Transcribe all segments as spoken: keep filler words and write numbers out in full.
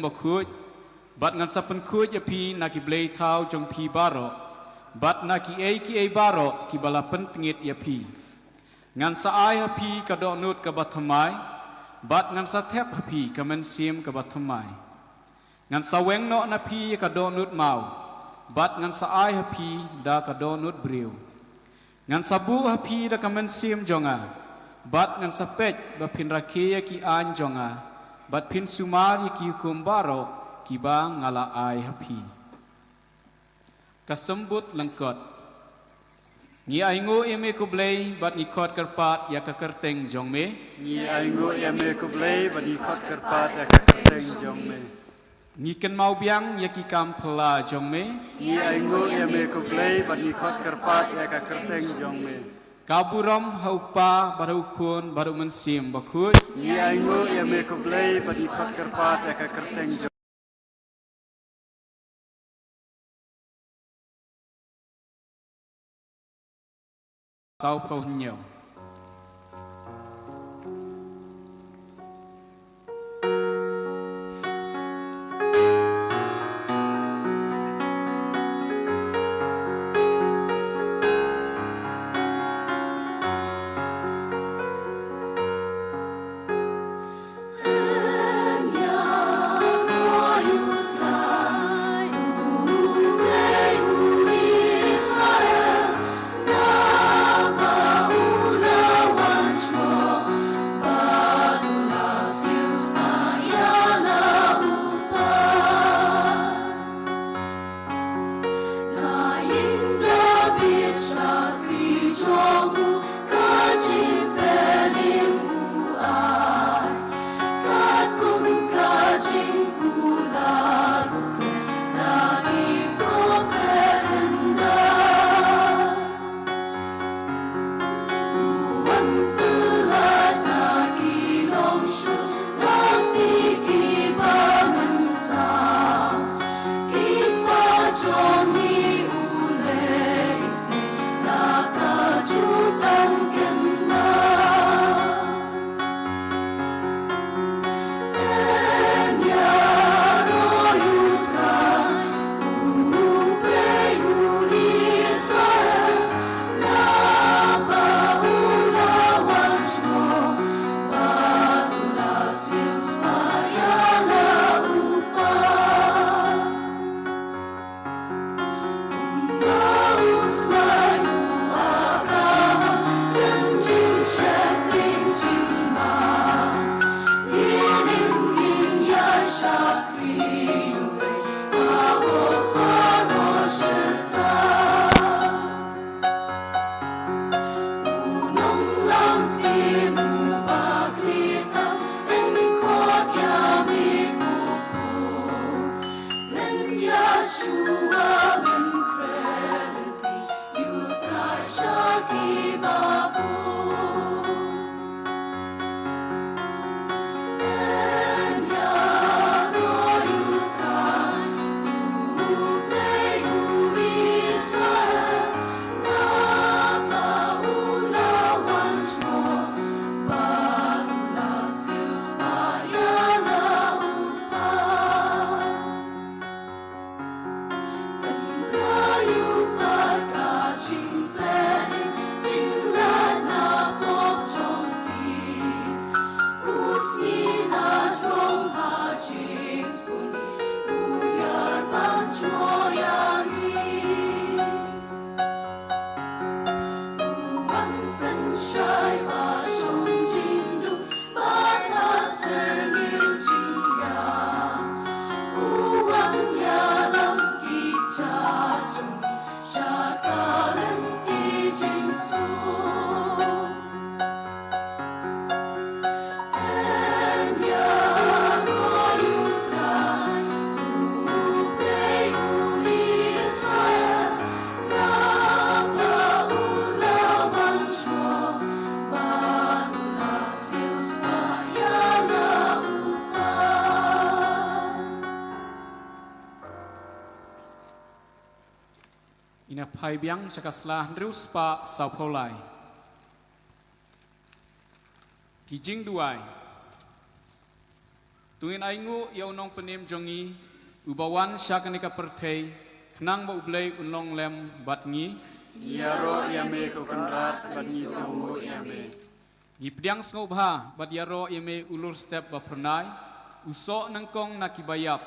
bakhuid, bad ngan sa pynkhuid ïa phi na ki blei thaw jong phi baroh, bad na kiei kiei baroh kiba la pyntngit ïa phi. Ngan sa ai ha phi ka dohnud kaba thymmai, bad ngan sa thep ha phi ka mynsiem kaba thymmai. Ngan sa weng noh na phi ïa ka dohnud maw, bad ngan sa ai ha phi da ka dohnud briew. Ngan sa buh ha phi da ka mynsiem jong nga, bad ngan sa peit ba phin rakhe ïa ki aiñ jong nga, bad phin sumar ïa ki hukum baroh kiba nga la ai ha phi. Ka symbud lyngkot. Ngi ainguh ïa me ko Blei bad ngi khot kyrpad ïa ka kyrteng jong me. Ngi ainguh ïa me ko Blei bad ngi khot kyrpad ïa ka kyrteng jong me. Ngi kynmaw biang ïa ki kam phylla jong me. Ngi ainguh ïa me ko Blei bad ngi khot kyrpad ïa ka kyrteng jong me. Ka burom ha u Kpa bad ha u Khun bad ha u Mynsiem Bakhuid. Ngi ainguh ïa me ko Blei bad ngi khot kyrpad ïa ka kyrteng jong Sawphew hynñiew. Ngin ïa phai biang sha ka sla hynriew spah sawphew lai. Ki jingduwai. To ngin ainguh ïa u nongpynim jong ngi, uba wan sha kane ka pyrthei, khnang ba U Blei un long lem bad ngi. Ngi ïaroh ïa me ko Kynrad bad ngi sngewnguh ïa me. Ngi pdiang sngewbha bad ïaroh ïa me u lurstep ba phyrnai, u soh nyngkong na ki baïap.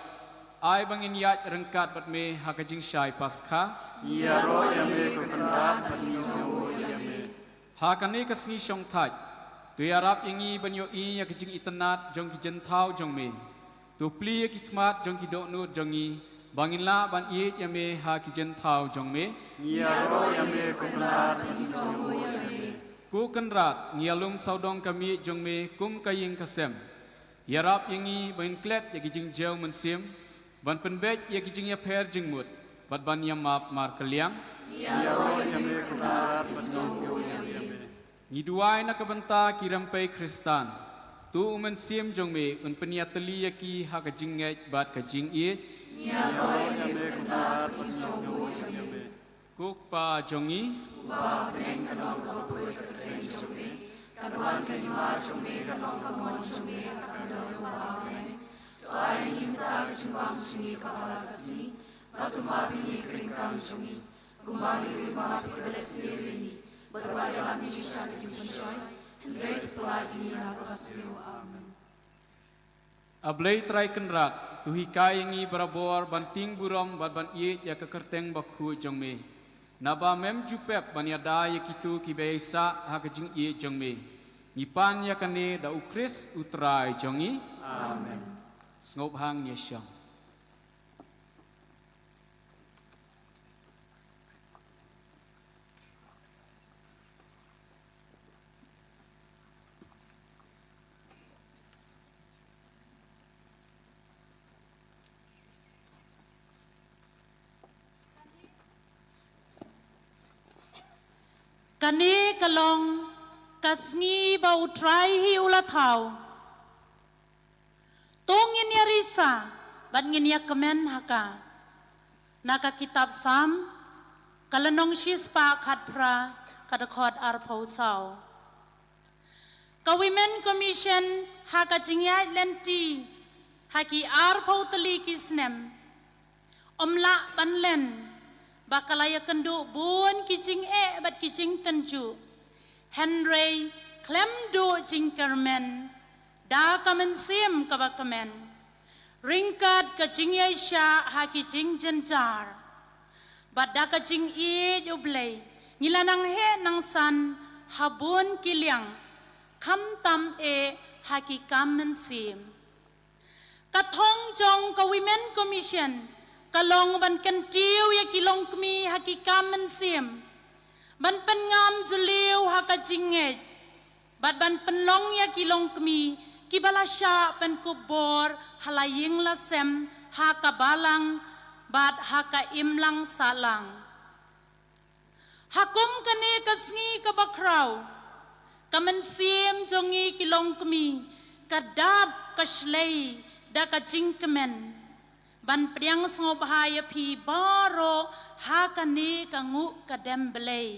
Ai ba ngin ïaid ryngkat bad me ha ka jingshai Paskha. Ngi ïaroh ïa me ko Kynrad bad ngi sngewnguh ïa me. Ha kane ka sngi shongthait, to ïarap ïa ngi ban ïohi ïa ka jingitynnad jong ki jingthaw jong me. To plie ïa ki khmat jong ki dohnud jong ngi, ba ngin lah ban ïeit ïa me ha ki jingthaw jong me. Ngi ïaroh ïa me ko Kynrad bad ngi sngewnguh ïa me. Ko Kynrad, ngi ïalum sawdong ka miej jong me kum ka ïing ka sem. Ïarap ïa ngi ba ngin klet ïa ki jingjew mynsiem, ban pynbeit ïa ki jingïapher jingmut, bad ban ïamap markylliang. Ngi ïaroh ïa me ko Kynrad bad ngi sngewnguh ïa me. Ngi duwai na ka bynta ki rympei Khristan. To u Mynsiem jong me un pynïatylli ïa ki ha ka jingngeit bad ka jingïeit. Ngi ïaroh ïa me ko Kynrad bad ngi sngewnguh ïa me. Ko Kpa jong ngi. Uba ha bneng, ka long kaba poi ka kyrteng jong me. Kan wan ka hima jong me, kan long ka mon jong me ha ka khyndew uba ha bneng. To ai ïa ngi mynta ka jingbam jong ngi kaba ha la ka sngi. Bad to map ïa ngi ka jingkam jong ngi, kumba ngi ruh ngi map ïa kiba leh sniew ïa ngi. Bad wat ïalam ïa ngi sha ka jingpynshoi, hynrei to pynlait ïa ngi na kaba sniew. Amen. A Blei Trai Kynrad, to hikai ïa ngi barabor ban tieng burom bad ban ïeit ïa ka kyrteng bakhuid jong me. Naba mem ju pep ban ïada ïa kito kiba ïaisah ha ka jingïeit jong me. Ngi pan ïa kane da U Khrist U Trai jong ngi. Amen. Sngewbha ngin ïashong. Kane ka long ka sngi ba U Trai hi u la thaw. To ngin ïarisah bad ngin ïakmen ha ka. Na ka kitab Salm, ka lynnong shispah khatphra, ka dkhot arphew saw. Ka Women Commission ha ka jingïaid lynti ha ki arphew tylli ki snem, ym lah ban len ba ka la ïakynduh bun ki jingeh bad ki jingtynjuh. Hynrei khlem duh jingkyrmen da ka mynsiem kaba kmen, ryngkat ka jingïaishah ha ki jingjynjar bad da ka jingïeit U Blei, ngi la nang heh nang san ha bun ki liang, khamtam eh ha ki kam mynsiem. Ka thong jong ka Women Commission ka long ban kyntiew ïa ki longkmie ha ki kam mynsiem, ban pynngam jylliew ha ka jingngeit, bad ban pynlong ïa ki longkmie kiba la shah pynkup bor ha la ïing la sem, ha ka balang bad ha ka imlang sahlang. Ha kum kane ka sngi kaba khraw, ka mynsiem jong ngi ki longkmie ka dap ka shlei da ka jingkmen ban pdiang sngewbha ïa phi baroh ha kane ka nguh ka dem Blei.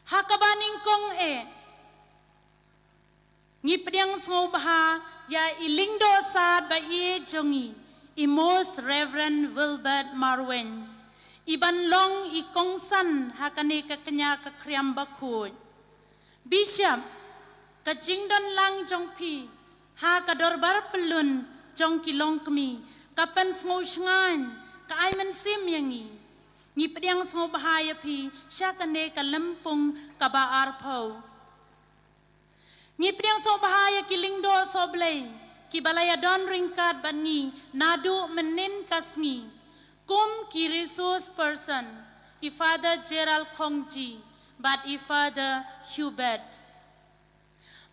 Ha kaba nyngkong eh, ngi pdiang sngewbha ïa i lyngdoh sad ba ïeit jong ngi, i Most Reverend Wilbert Marwein, i ban long i kongsan ha kane ka kñia ka khriam bakhuid. Bishop, ka jingdon lang jong phi ha ka dorbar pyllun jong ki longkmie ka pynsngewshngaiñ, ka ai mynsiem ïa ngi. Ngi pdiang sngewbha ïa phi sha kane ka lympung kaba arphew. Ngi pdiang sngewbha ïa ki lyngdoh sohblei kiba la ïadon ryngkat bad ngi naduh mynnin ka sngi, kum ki resource person, i Father Gerald Khongji bad i Father Hubert.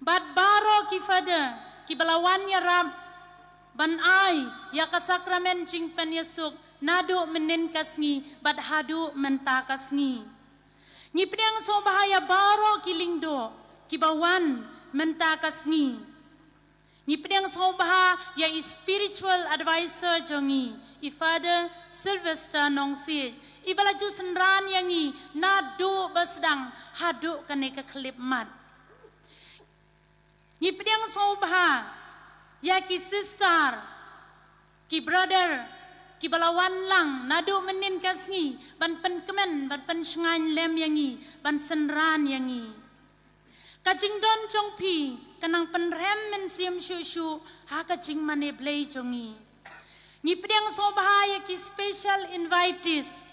Bad baroh ki Father kiba la wan ïarap ban ai ïa ka sakramen jingpynïasuk naduh mynnin ka sngi bad haduh mynta ka sngi. Ngi pdiang sngewbha ïa baroh ki lyngdoh kiba wan mynta ka sngi. Ngi pdiang sngewbha ïa i spiritual advisor jong ngi, i Father Sylvester Nongsiej, iba la ju synran ïa ngi naduh ba sdang haduh kane ka khyllipmat. Ngi pdiang sngewbha Ïa ki sister, ki brother, ki ba la wan lang naduh mynnin ka sngi ban pynkmen, ban pynshngaiñ lem ïa ngi, ban synran ïa ngi. Ka jingdon jong phi ka nang pynrem mynsiem shuh shuh ha ka jingmane Blei jong ngi. Ngi pdiang sngewbha ïa ki special invitees.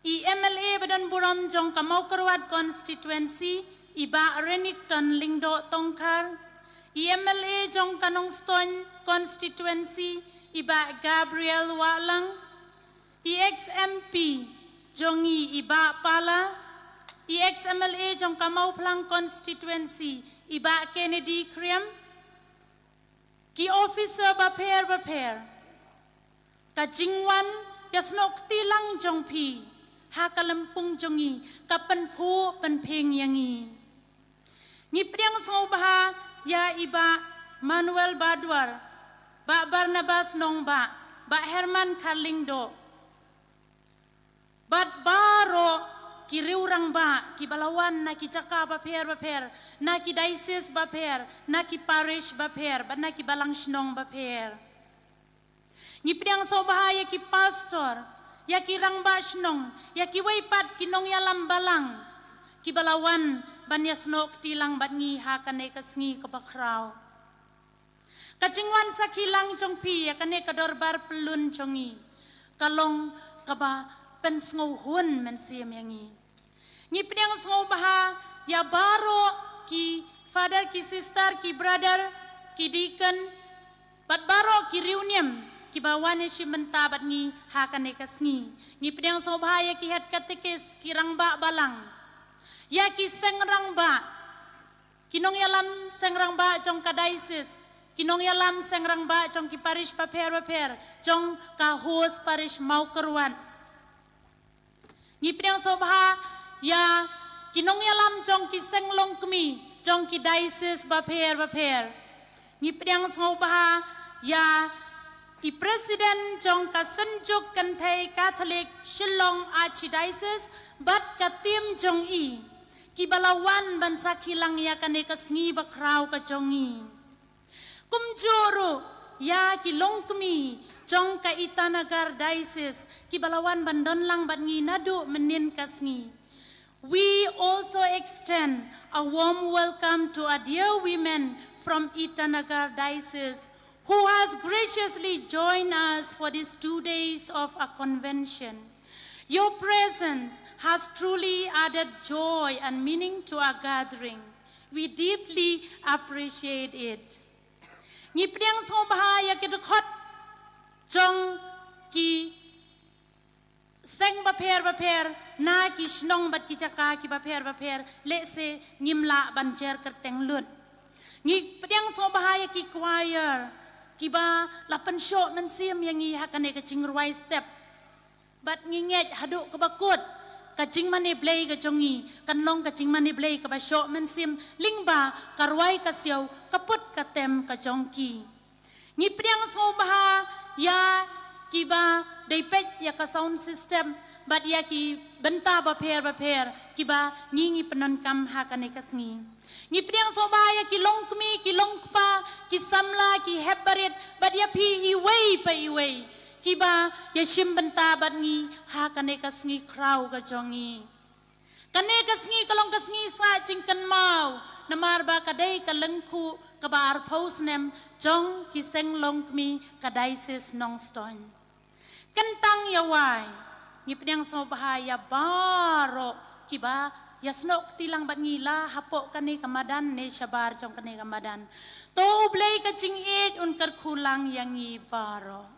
I M L A ba don burom jong ka Mawkyrwat constituency, i Bah Renikton Lyngdoh Tongkhar. I M L A jong ka Nongstoiñ constituency, i Bah Gabriel Wahlang. I ex M P jong ngi, i Bah Pala. I ex M L A jong ka Mawphlang constituency, i Bah Kennedy Khyriem. Ki officer bapher bapher. Ka jingwan ïasnoh kti lang jong phi ha ka lympung jong ngi ka pynphuh pynphieng ïa ngi. Ngi pdiang sngewbha ïa i Bah Manuel Badwar, Bah Barnabas Nongbah, Bah Herman Kharlyngdoh, bad baroh ki riew rangbah ki ba la wan na ki jaka bapher bapher, na ki diocese bapher, na ki parish bapher, bad na ki balang shnong bapher. Ngi pdiang sngewbha ïa ki pastor, ïa ki rangbah shnong, ïa kiwei pat ki nongïalam balang ki ba la wan ban ïasnoh kti lang bad ngi ha kane ka sngi ka bakhraw. Ka jingwan sakhi lang jong phi ïa kane ka dorbar pyllun jong ngi ka long kaba pynsngewhun mynsiem ïa ngi. Ngi pdiang sngewbha ïa baroh ki father, ki sister, ki brother, ki deacon, bad baroh ki riewniam ki ba wan ïashim bynta bad ngi ha kane ka sngi. Ngi pdiang sngewbha ïa ki head catechist, ki rangbah balang, ïa ki seng rangbah, ki nongïalam seng rangbah jong ka diocese, ki nongïalam seng rangbah jong ki parish bapher bapher jong ka host parish Mawkyrwat. Ngi pdiang sngewbha ïa ki nongïalam jong ki seng longkmie jong ki diocese bapher bapher. Ngi pdiang sngewbha ïa i president jong ka Synjuk Kynthei Catholic Shillong Archdiocese bad ka team jong i ki ba la wan ban sakhi lang ïa kane ka sngi bakhraw ka jong ngi. Kumjuh ruh ïa ki longkmie jong ka Itanagar Diocese ki ba la wan ban don lang bad ngi naduh mynnin ka sngi. We also extend a warm welcome to our dear women from Itanagar Diocese who has graciously joined us for these two days of our convention. Your presence has truly added joy and meaning to our gathering. We deeply appreciate it. Ngi pdiang sngewbha ïa ki dkhot jong ki seng bapher bapher na ki shnong bad ki jaka ki bapher bapher, lehse ngim lah ban jer kyrteng lut. Ngi pdiang sngewbha ïa ki choir ki ba la pynshoh mynsiem ïa ngi ha kane ka jingrwai step. Bad ngi ngeit haduh kaba kut ka jingmane Blei ka jong ngi kan long ka jingmane Blei kaba shoh mynsiem lyngba ka rwai ka siaw, ka put ka tem ka jong ki. Ngi pdiang sngewbha ïa ki ba dei peit ïa ka sound system bad ïa ki bynta bapher bapher ki ba ngi ngi pyndonkam ha kane ka sngi. Ngi pdiang sngewbha ïa ki longkmie, ki longkpa, ki samla, ki hep barit bad ïa phi iwei pa iwei ki ba ïashim bynta bad ngi ha kane ka sngi khraw ka jong ngi. Kane ka sngi ka long ka sngi sah jingkynmaw namar ba ka dei ka lyngkhuh kaba arphew snem jong ki seng longkmie ka Diocese Nongstoiñ. Kyntang ïa wai, ngi pdiang sngewbha ïa baroh ki ba ïasnoh kti lang bad ngi la hapoh kane ka madan ne shabar jong kane ka madan. To U Blei ka jingïeit un kyrkhu lang ïa ngi baroh.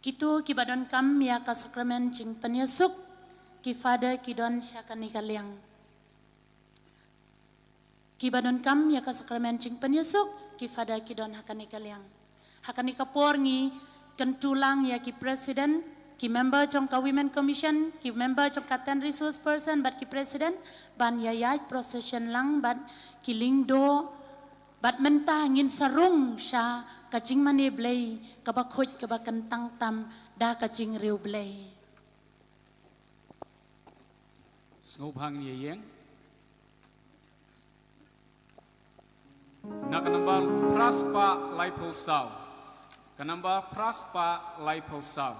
Kito ki ba donkam ïa ka sakramen jingpynïasuk, ki Father ki don sha kane ka liang. Ki ba donkam ïa ka sakramen jingpynïasuk, ki Father ki don ha kane ka liang. Ha kane ka por ngi kyntu lang ïa ki President, ki member jong ka Women Commission, ki member jong ka Ten Resource Person bad ki President ban ïa ïaid procession lang bad ki lyngdoh. Bad mynta ngin sa rung sha Ka jingmane Blei kaba khuid kaba kyntang tam da ka jingriewblei. Sngewbha ngin ïeng. Na ka nambar phra spah laiphew saw. Ka nambar phra spah laiphew saw.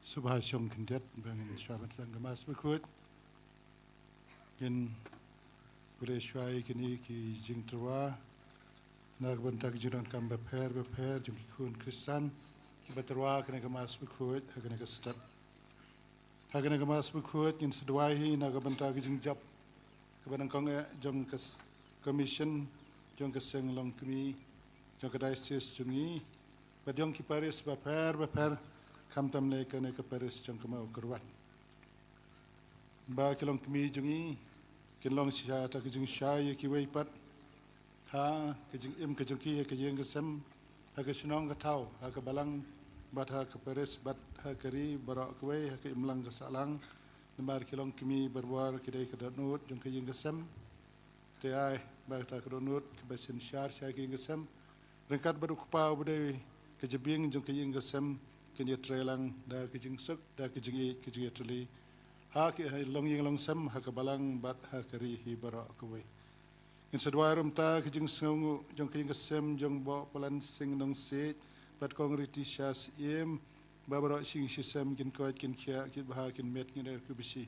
Sngewbha shong khyndiat ba ngin shuwa ban sdang ka Mass Bakhuid. Ngin pule shuwa ïa kine ki jingtyrwa na ka bynta ki jingdonkam bapher bapher jong ki khun Khristan kiba tyrwa kane ka Mass Bakhuid ha kane ka step. Ha kane ka Mass Bakhuid ngin sa duwai hi na ka bynta ki jingjop kaba nyngkong eh jong ka s-, commission jong ka seng longkmie jong ka diocese jong ngi, bad jong ki parish bapher bapher, khamtam lei kane ka parish jong ka Mawkyrwat. Ba ki longkmie jong ngi kin long shisha ta ka jingshai ïa kiwei pat ha ka jingim ka jong ki ha ka ïing ka sem, ha ka shnong ka thaw, ha ka balang, bad ha ka parish, bad ha ka ri baroh kawei, ha ka imlang ka sahlang. Namar ki longkmie barabor ki dei ka dohnud jong ka ïing ka sem. Te ai ba kata ka dohnud kaba synshar sha ka ïing ka sem, ryngkat bad u Kpa uba dei ka jabieng jong ka ïing ka sem, kin ïatreilang da ka jingsuk, da ka jingïeit, ka jingïatylli ha ki, ha longïing longsem, ha ka balang bad ha ka ri hi baroh kawei. Ngin sa duwai ruh mynta ka jingsngewnguh jong ka ïing ka sem jong Bah Palan Sing Nongsiej bad Kong Ritisha Syiem, ba baroh shi ïing shi sem kin koit kin khiah, kin bha kin miat, ngin ïa kyrkhu bishi.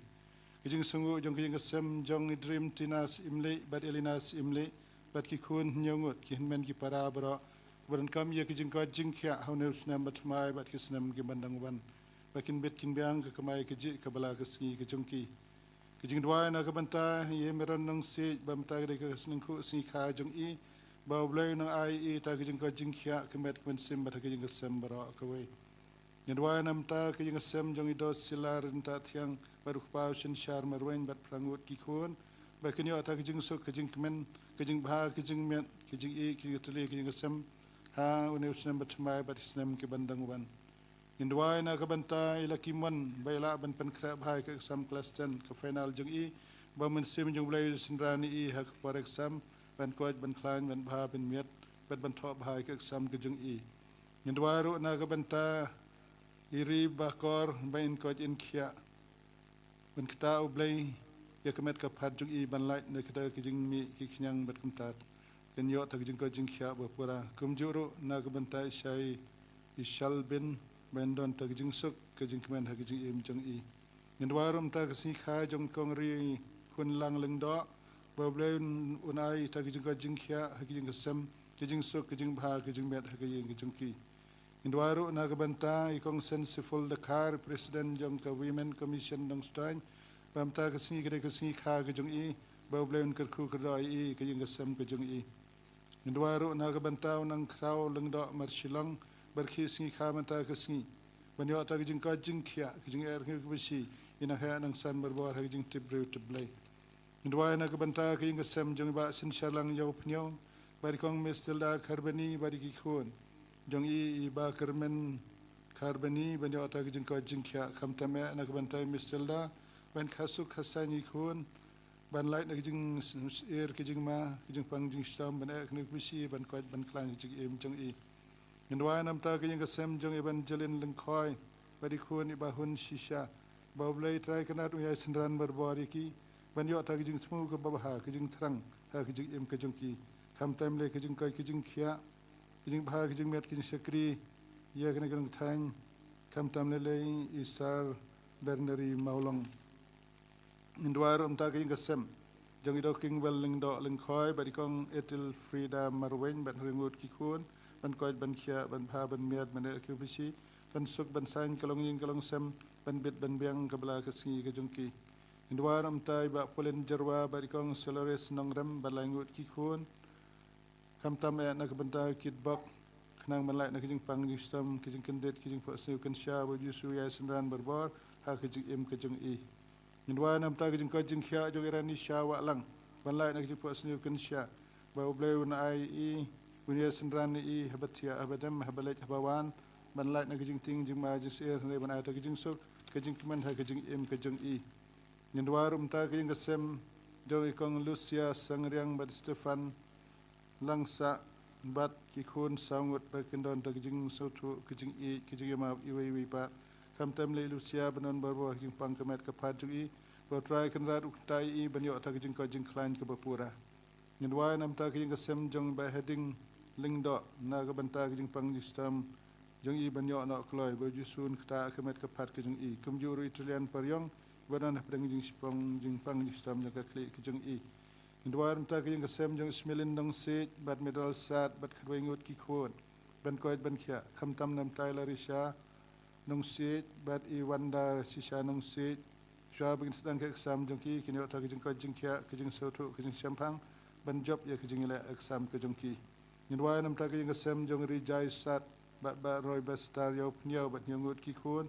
Ka jingsngewnguh jong ka ïing ka sem jong i Dream Tina Syiemlieh bad Elina Syiemlieh bad ki khun hynñiew ngut, ki hynmen ki para baroh, kaba donkam ïa ka jingkoit jingkhiah ha une u snem bathymmai bad ki snem ki ban dang wan, ba kin bit kin biang ka kamai kajih kaba la ka sngi ka jong ki. Ka jingduwai na ka bynta i Meron Nongsiej, ba mynta ka dei ka snyngkhuh sngi kha jong i, ba U Blei un nang ai ïa i ta ka jingkoit jingkhiah ka met ka mynsiem bad ha ka ïing ka sem baroh kawei. Ngin duwai na ka bynta ka ïing ka sem jong i Dosila Ryntathiang bad u Kpa u Synshar Marwein bad phra ngut ki khun, ba kin ïoh ta ka jingsuk, ka jingkmen, ka jingbha, ka jingmiat, ka jingïeit, ka jingïatylli, ka ïing ka sem ha une u snem bathymmai bad ki snem ki ban dang wan. Ngin duwai na ka bynta i Lucky Mon, ba i lah ban pynkhreh bha ïa ka exam klas ten, ka final jong i, ba u Mynsiem jong U Blei un synran ïa i ha ka por exam, ban koit, ban khlaiñ, ban bha, ban miat, bad ban thoh bha ïa ka exam ka jong i. Ngin duwai ruh na ka bynta i Ri Bakor, ba in koit in khiah, ban ktah U Blei ïa ka met ka phad jong i, ban lait na ka, ka jingmih ki khñiang bad kumta kin ïoh ta ka jingkoit jingkhiah ba pura. Kumjuh ruh na ka bynta i Shai, i Shalbin, ba in don ta ka jingsuk, ka jingkmen ha ka jingim jong i. Ngin duwai ruh mynta ka sngi kha jong i Kong Rihunlang Lyngdoh, ba U Blei un, un ai ta ka jingkoit jingkhiah ha ka ïing ka sem, ka jingsuk, ka jingbha, ka jingmiat ha ka ïing ka jong ki. Ngin duwai ruh na ka bynta i Kong Sensiful Dkhar, President jong ka Women Commission Nongstoiñ, ba mynta ka sngi ka dei ka sngi kha ka jong i, ba U Blei un kyrkhu kyrdoh ïa i, ka ïing ka sem ka jong i. Ngin duwai ruh na ka bynta u Nongkhraw Lyngdoh Marshillong, ba rkhie sngi kha mynta ka sngi, ban ïoh ta ka jingkoit jingkhiah, ka jingeh rkhie kaba shi, i nang heh nang san barabor ha ka jingtip briew tip Blei. Ngin duwai na ka bynta ka ïing ka sem jong i Bah Synshar Langïaw Pynïaw, bad i Kong Mistilda Kharbani, bad i ki khun jong i, i Bah Kyrmen Kharbani, ban ïoh ta ka jingkoit jingkhiah, khamtam eh na ka bynta i Mistilda, ban kha suk kha saiñ i khun, ban lait na ka jing s-, s-, er ka jingma, ka jingpang jingshitom, ban eh kane ka bishi, ban koit ban khlaiñ ka jingim jong i. Ngin duwai na ka bynta ka ïing ka sem jong i Evangeline Lyngkhoi, bad i khun i Bah Hun Shisha, ba U Blei Trai Kynrad un ïai synran barabor ïa ki, ban ïoh ta ka jingthmu kaba bha, ka jingthrang ha ka jingim ka jong ki. Khamtam lei ka jingkoit ka jingkhiah, ka jingbha, ka jingmiat, ka jingshakri ïa kane ka nongthain, khamtam lei lei i Sir Bernary Mawlong. Ngin duwai ruh mynta ka ïing ka sem jong i Doh Kingwell Lyngdoh Lyngkhoi, bad i Kong Ethel Frida Marwein, bad hynriew ngut ki khun, ban koit ban khiah, ban bha ban miat, ban eh kyrpang, ban suk ban saiñ ka longïing ka longsem, ban bit ban biang kaba la ka sngi ka jong ki. Ngin duwai ruh mynta i Bah Pauline Jyrwa, bad i Kong Sylores Nongrem, bad lai ngut ki khun, khamtam eh na ka bynta ki kitbok nang ban lait na ka jingpang jingshitom, ka jingkyndit, ka jingphohsniew kynsha, ba u Jisu u ïai synran barabor ha ka jingim ka jong i. Ngin duwai namar ka jingkoit jingkhiah jong i Ranisha Wahlang, ban lait na ka jingphohsniew kynsha, ba U Blei un ai i, un ïai synran ïa i haba thiah haba dem, haba leit haba wan, ban lait na ka jingtieng jingma jingsyier, hynrei ban ai ïa ka jingsuk ka jingkmen ha ka jingim ka jong i. Ngin duwai ruh namar ka ïing ka sem jong i Kong Lucia Sangriang bad Stephen Langsah bad ki khun saw ngut, ba kin don ïa ka jingsngewthuh, ka jingïeit, ka jingïamap iwei ïa iwei pat. Khamtam lei Lucia, ban don barabor ha ka jingpang ka met ka phad jong i, ba U Trai Kynrad un kyntait ïa i ban ïoh ïa ka jingkoit jingkhlaiñ kaba pura. Ngin duwai namar ka ïing ka sem jong i Bah Harding Lyngdoh, na ka bynta ka jingpang jingshitom jong i ban ïoh noh kloi, ba U Jisu un ktah ka met ka phad ka jong i. Kumjuh ruh i Trillian Pariong, ba don hapdeng ka jingshipang, jingpang jingshitom jong ka khlieh ka jong i. Ngin duwai namar ka ïing ka sem jong i Smelin Nongsiej bad Medal Sad bad khatwei ngut ki khun, ban koit ban khiah. Khamtam namar i Larisha Nongsiej bad i Wanda Shisha Nongsiej, shuwa ba kin sdang ka exam jong ki, kin ïoh ïa ka jingkoit jingkhiah, ka jingsngewthuh, ka jingshemphang, ban jop ïa ka jingïaleh exam ka jong ki. Ngin duwai namar ka ïing ka sem jong i Rijai Sad bad Bah Roy Bastar, ïa u Pynïaw bad hynñiew ngut ki khun.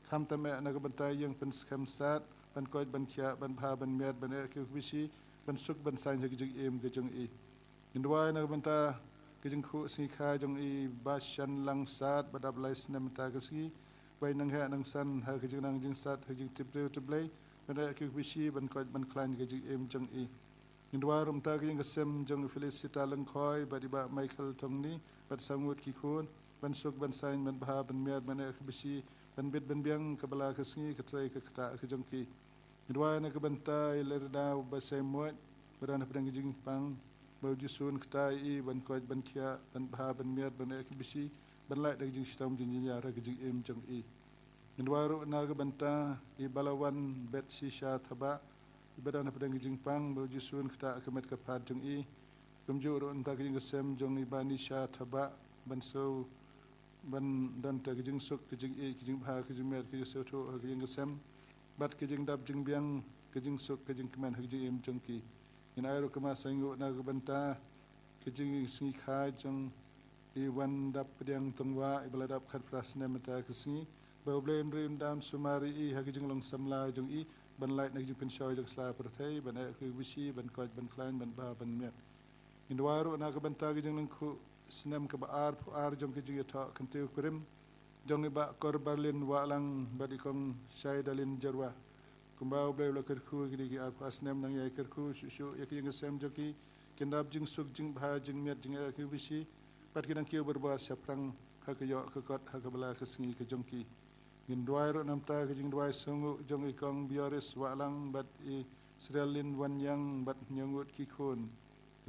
Khamtam eh na ka bynta i ïing Pynskhem Sad, ban koit ban khiah, ban bha ban miat, ban eh ïa ka khublei, ban suk ban saiñ ha ka jingim ka jong i. Ngin duwai na ka bynta ka jingkhuh sngi kha jong i Bah Shanlang Sad, ba dap lai snem mynta ka sngi, ba i nang heh nang san ha ka jingnang jingsat, ha ka jingtip briew tip Blei, ban eh ïa ka khublei, ban koit ban khlaiñ ha ka jingim jong i. Ngin duwai ruh namar ka ïing ka sem jong i Felicita Lyngkhoi bad i Bah Michael Thongni bad saw ngut ki khun, ban suk ban saiñ, ban bha ban miat, ban eh ïa ka khublei, ban bit ban biang ka bylla ka sngi, ka trei ka ktah ka jong ki. Ngin duwai na ka bynta i Lerda Basaiawmoit, ba don hapdeng ka jingpang, ba U Jisu un ktah ïa i ban koit ban khiah, ban bha ban miat, ban eh ïa ka khublei, ban lait da ka jingshitom jingïaid ha ka jingim jong i. Ngin duwai ruh na ka bynta i Balawan Betshisha Thabah, i ba don hapdeng ka jingpang, ba U Jisu un ktah ka met ka phad jong i. Kumjuh ruh namar ka ïing ka sem jong i Banisha Thabah, ban shu, ban don ïa ka jingsuk, ka jingïeit, ka jingbha, ka jingmiat, ka jingsngewthuh ha ka ïing ka sem, bad ka jingdap jingbiang, ka jingsuk, ka jingkmen ha ka jingim jong ki. Ngin ai ruh ka masainguh na ka bynta ka jingsngikha jong i Wandap Pdiang Tongwah, i ba la dap khatphra snem mynta ka sngi, ba U Blei un ri un dam sumar ïa i ha ka jinglong samla jong i, ban lait na ka jingpynshoi jong ka sla pyrthei, ban eh ïa ka khublei, ban koit ban khlaiñ, ban bha ban miat. Ngin duwai ruh na ka bynta ka jinglyngkhuh snem kaba arphew ar jong ka jingïathoh kyntiew kurim jong i Bah Korbarlin Wahlang bad i Kong Shaidalin Jyrwa. Kumba U Blei u la kyrkhu ïa ki, ki arphew ar snem, nang ïai kyrkhu shuh shuh ïa ka ïing ka sem jong ki, kin dap jingsuk, jingbha, jingmiat, jingeh ïa ka khublei, bad kin nang kiew barabor shaphrang ha ka ïoh ka kot, ha ka bylla ka sngi ka jong ki. Ngin duwai ruh namar ka jingduwai sngewnguh jong i Kong Bioris Wahlang bad i Srialin Wanïang bad hynñiew ngut ki khun.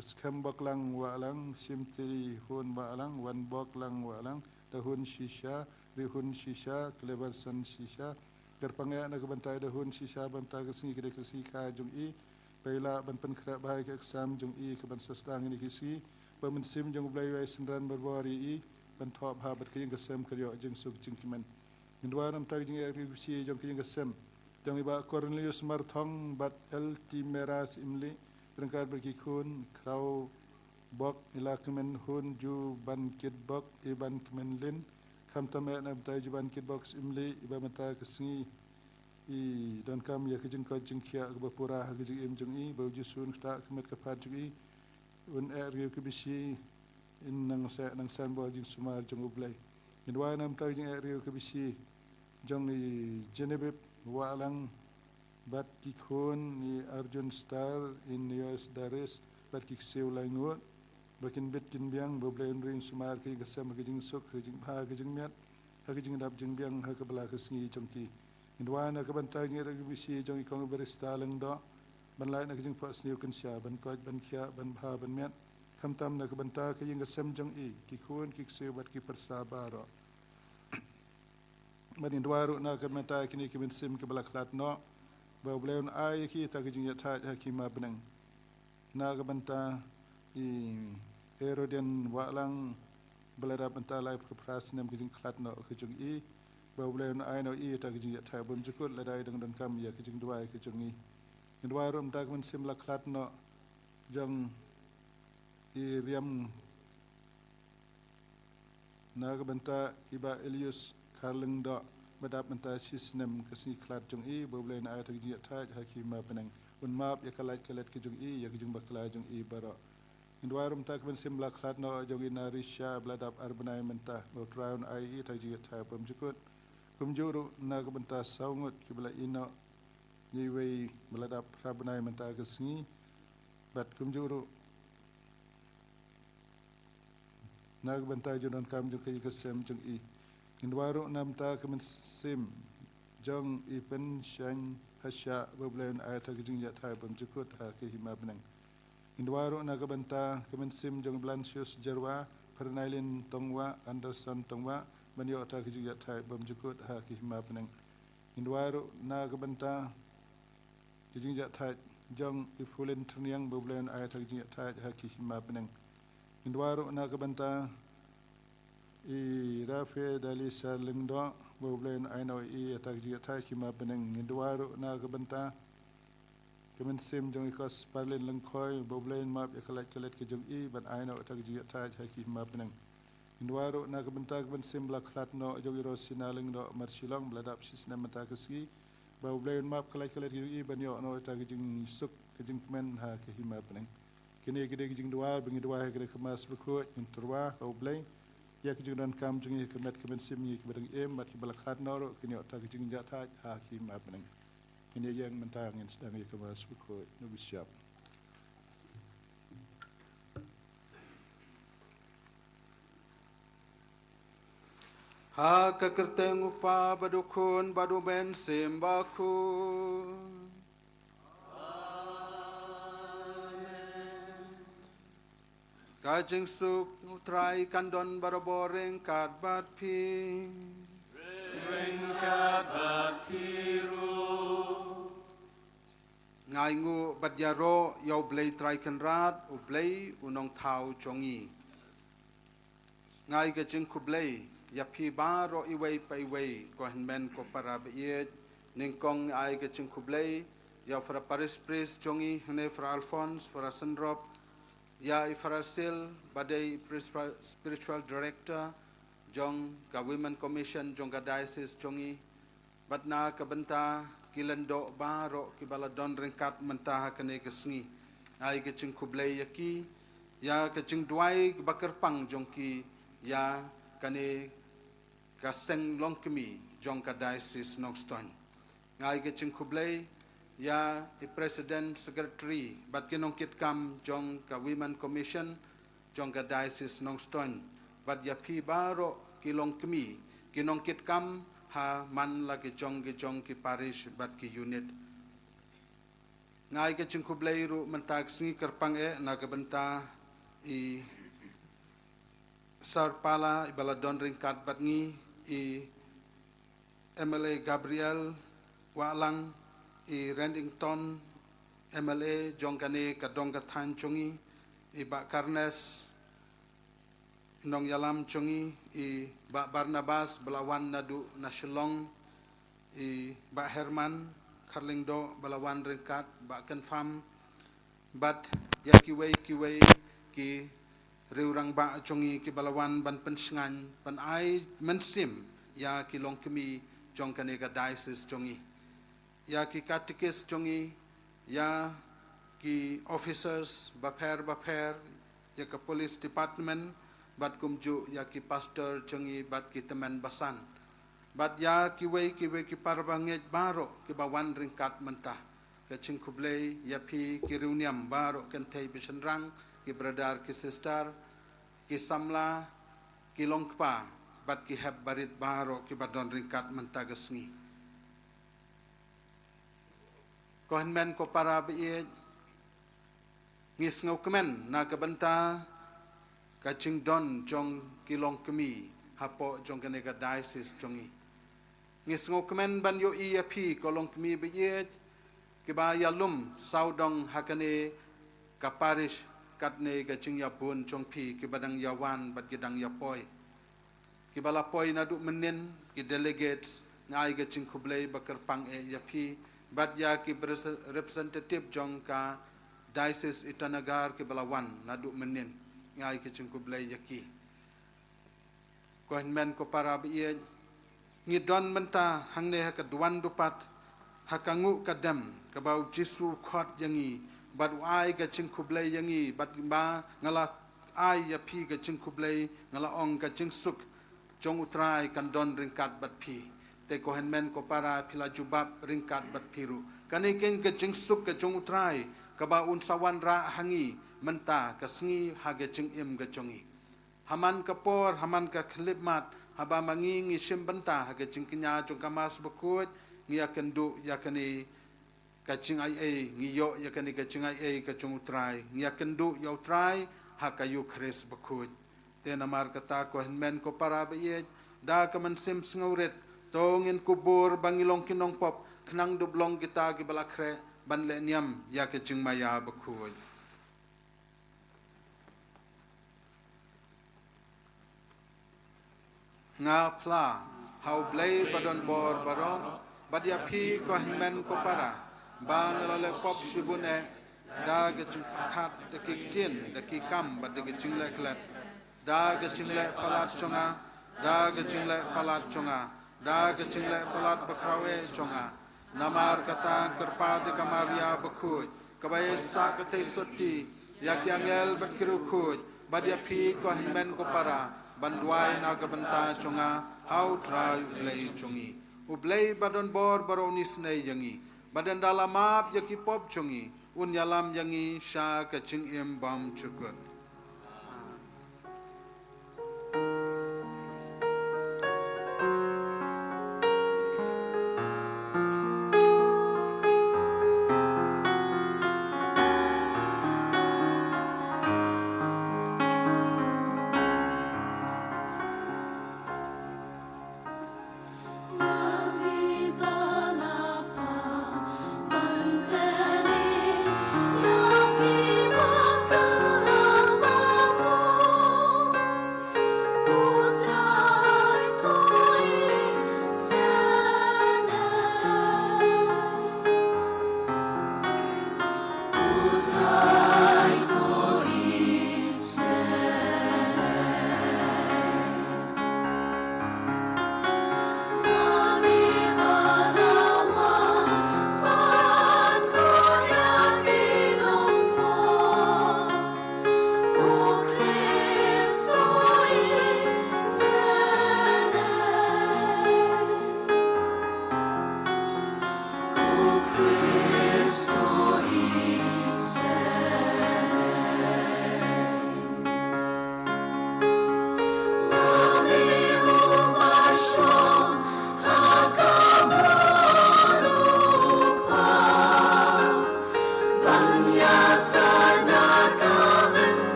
Skhem Boklang Wahlang, Shimtiri Hun Wahlang, Wan Boklang Wahlang, Da Hun Shisha, Ri Hun Shisha, Cleverson Shisha. Kyrpang eh na ka bynta i Da Hun Shisha, ba mynta ka sngi ka dei ka sngi kha jong i, ba i lah ban pynkhreh bha ïa ka exam jong i, ka ban sa sdang ïa kine ki sngi, ba u Mynsiem jong U Blei u ïai synran barabor ïa i, ban thoh bha bad ka ïing ka sem kan ïoh jingsuk jingkmen. Ngin duwai namar ka jingeh ri u shi jong ka ïing ka sem jong i Bah Cornelius Marthong bad L T Meras Imli, ryngkat bad ki khun, Khraw Bok, i Lakmen Hun, Ju Ban Kit Bok, i Ban Kmen Lin. Khamtam eh namar i Ju Ban Kit Bok Imli, i ba mynta ka sngi i donkam ïa ka jingkoit jingkhiah kaba pura ha ka jingim jong i, ba U Jisu un ktah ka met ka phad jong i, un eh ri u ka bishi, in nang seh nang san bor jingsumar jong U Blei. Ngin duwai namar ka jingeh ri u ka bishi jong i Genevieve Wahlang bad ki khun, i Arjun Star, i Nios Daris, bad ki ksiew lai ngut, ba kin bit kin biang, ba U Blei un ri un sumar ka ïing ka sem ha ka jingsuk, ha ka jingbha, ha ka jingmiat, ha ka jingdap jingbiang ha ka bylla ka sngi jong ki. Ngin duwai na ka bynta ka jingeh ri u ka bishi jong i Kong Barista Lyngdoh, ban lait na ka jingphohsniew kynsha, ban koit ban khiah, ban bha ban miat. Khamtam na ka bynta ka ïing ka sem jong i, ki khun, ki ksiew bad ki pyrsa baroh. Bad ngin duwai ruh na ka bynta kine ki mynsiem kiba la khlad noh, ba U Blei un ai ïa ki ïa ka jingïathait ha ki ma bneng. Na ka bynta i Herodian Wahlang, ba la dap mynta laiphew phra snem ka jingkhlad noh ka jong i, ba U Blei un ai noh ïa i ïa ka jingïathait bymjukut, lada i dang donkam ïa ka jingduwai ka jong i. Ngin duwai ruh namar ka mynsiem la khlad noh jong i Riam Na ka bynta i Bah Elius Kharlyngdoh, ba dap mynta shi snem ka sngi khlad jong i, ba U Blei un ai ïa ka jingïaid thait ha ki hima bneng, un map ïa ka lait ka let ka jong i, ïa ka jingbakla jong i baroh. Ngin duwai ruh mynta ka mynsiem ba la khlad noh jong i Narisha, ba la dap ar bnai mynta, ba U Trai un ai ïa i ïa ka jingïaid thait bymjukut. Kumjuh ruh na ka bynta saw ngut ki ba la ïehnoh, ïa iwei ba la dap phra bnai mynta ka sngi. Bad kumjuh ruh na ka bynta jingdonkam jong ka ïing ka sem jong i. Ngin duwai ruh na ka bynta ka mynsiem jong i Pynshaiñ Hashah, ba U Blei un ai ïa ka jingïaid thait bymjukut ha ka hima bneng. Ngin duwai ruh na ka bynta ka mynsiem jong i Blansius Jyrwa, Pyrnailin Tongwah, Anderson Tongwah, ban ïoh ïa ka jingïaid thait bymjukut ha ka hima bneng. Ngin duwai ruh na ka bynta ka jingïaid thait jong i Phulin Tyrniang, ba U Blei un ai ïa ka jingïaid thait ha ka hima bneng. Ngin duwai ruh na ka bynta i Rafe Dalisa Lyngdoh, ba U Blei un ai noh ïa i ïa ka jingïaid thait ha ka hima bneng. Ngin duwai ruh na ka bynta ka mynsiem jong i Kosparlin Lyngkhoi, ba U Blei un map ïa ka lait ka let ka jong i, ban ai noh ïa ka jingïaid thait ha ka hima bneng. Ngin duwai ruh na ka bynta ka mynsiem ba la khlad noh jong i Rosina Lyngdoh Marshillong, ba la dap shi snem mynta ka sngi, ba U Blei un map ïa ka lait ka let ka jong i, ban ïoh noh ïa ka jingsuk ka jingkmen ha ka hima bneng. Kine ki dei ki jingduwai ba ngi duwai ha kane ka Mass Bakhuid, ngin tyrwa ha U Blei ïa ka jingdonkam jong ngi ha ka met ka mynsiem, ngi ki ba dang im bad ki ba la khlad noh ruh kin ïoh ïa ka jingïaid thait ha ka hima bneng. Ngin ïeng mynta, ngin sdang ïa ka Mass Bakhuid. Na u Bishop. Ha ka kyrteng U Kpa bad U Khun bad U Mynsiem Bakhuid. Ka jingsuk U Trai kan don barabor ryngkat bad phi. Ryngkat bad phi ruh. Ngai nguh bad ïaroh ïa U Blei Trai Kynrad, U Blei U Nongthaw jong ngi. Ngai ka jingkhublei ïa phi baroh iwei pa iwei, ko hynmen ko para ba ïeit, nyngkong ai ka jingkhublei ïa u Father Parish Priest jong ngi hangne, Father Alphonse, Father Synrop, ïa i Father Sil ba dei i Pris-, Spiritual Director jong ka Women Commission jong ka Diocese jong ngi, bad na ka bynta ki lyngdoh baroh ki ba la don ryngkat mynta ha kane ka sngi. Ai ka jingkhublei ïa ki, ïa ka jingduwai ba kyrpang jong ki ïa kane ka seng longkmie jong ka Diocese Nongstoiñ. Ngai ka jingkhublei ïa i President, Secretary bad ki nongkitkam jong ka Women Commission jong ka Diocese Nongstoiñ, bad ïa phi baroh ki longkmie, ki nongkitkam ha man la ki jong ki jong ki parish bad ki unit. Ngai ka jingkhublei ruh mynta ka sngi kyrpang eh na ka bynta i Sir Pala i ba la don ryngkat bad ngi, i M L A Gabriel Wahlang, i Reddington, M L A jong kane ka dong ka thaiñ jong ngi, i Bah Carnes, nongïalam jong ngi, i Bah Barnabas ba la wan naduh na Shillong, i Bah Herman Kharlyngdoh ba la wan ryngkat, Bah Kynfam, bad ïa kiwei kiwei ki riew rangbah jong ngi ki ba la wan ban pynshngaiñ, ban ai mynsiem ïa ki longkmie jong kane ka diocese jong ngi. Ïa ki katekis jong ngi, ïa ki officers bapher bapher, ïa ka police department, bad kumjuh ïa ki pastor jong ngi bad ki tymmen basan. Bad ïa kiwei kiwei ki para bangeit baroh ki ba wan ryngkat mynta. Ka jingkhublei ïa phi ki riewniam baroh, kynthei bad shynrang, ki brother ki sister, ki samla, ki longkpa, bad ki hep barit baroh ki ba don ryngkat mynta ka sngi. Ko hynmen ko para ba ïeit, ngi sngewkmen na ka bynta ka jingdon jong ki longkmie hapoh jong kane ka diocese jong ngi. Ngi sngewkmen ban ïohi ïa phi ko longkmie ba ïeit, ki ba ïalum sawdong ha kane ka parish, katne ka jingïabun jong phi, ki ba dang ïawan bad ki dang ïapoi. Ki ba la poi naduh mynnin, ki delegates, nga ai ka jingkhublei ba kyrpang eh ïa phi, bad ïa ki bres-, representative jong ka diocese Itanagar ki ba la wan naduh mynnin, nga ai ka jingkhublei ïa ki. Ko hynmen ko para ba ïeit, ngi don mynta hangne ha ka duwan dupat, ha ka nguh ka dem, kaba U Jisu u khot ïa ngi, bad u ai ka jingkhublei ïa ngi, bad ba nga la ai ïa phi ka jingkhublei, nga la ong ka jingsuk jong U Trai kan don ryngkat bad phi. Te ko hynmen ko para, phi la jubab ryngkat bad phi ruh. Kane keiñ ka jingsuk ka jong U Trai, kaba un sa wanrah ha ngi mynta ka sngi ha ka jingim ka jong ngi. Ha man ka por, ha man ka khyllipmat, haba ma ngi ngi shim bynta ha ka jingkñia jong ka Mass Bakhuid, ngi ïakynduh ïa kane ka jingaiei, ngi ïoh ïa kane ka jingaiei ka jong U Trai, ngi ïakynduh ïa U Trai ha ka Eukharist Bakhuid. Te namar kata ko hynmen ko para ba ïeit, da ka mynsiem sngewrit, to ngin kubur ba ngi long ki nongpop, khnang dup long kita kiba la khreh ban leh niam ïa ka jingmaïa bakhuid. Nga phla ha U Blei ba don bor baroh, bad ïa phi ko hynmen ko para, ba nga la leh pop shibun eh, da ka jingpyrkhat, da ki ktien, da ki kam, bad da ka jingleh klet, da ka jingleh palat jong nga, da ka jingleh palat jong nga, da ka jingleh palat bakhraw eh jong nga. Namar kata nga kyrpad ïa ka Maria Bakhuid, kaba ïaisah ka tei sotti, ïa ki angel bad ki riewkhuid, bad ïa phi ko hynmen ko para, ban duwai na ka bynta jong nga ha U Trai U Blei jong ngi. U Blei ba don bor baroh un isynei ïa ngi, bad ynda la map ïa ki pop jong ngi, un ïalam ïa ngi sha ka jingim bymjukut.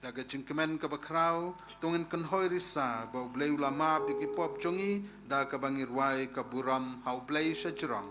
Da ka jingkmen kaba khraw, to ngin kynhoi risa, ba U Blei u la map ïa ki pop jong ngi, da kaba ngi rwai ka burom ha U Blei sha jrong.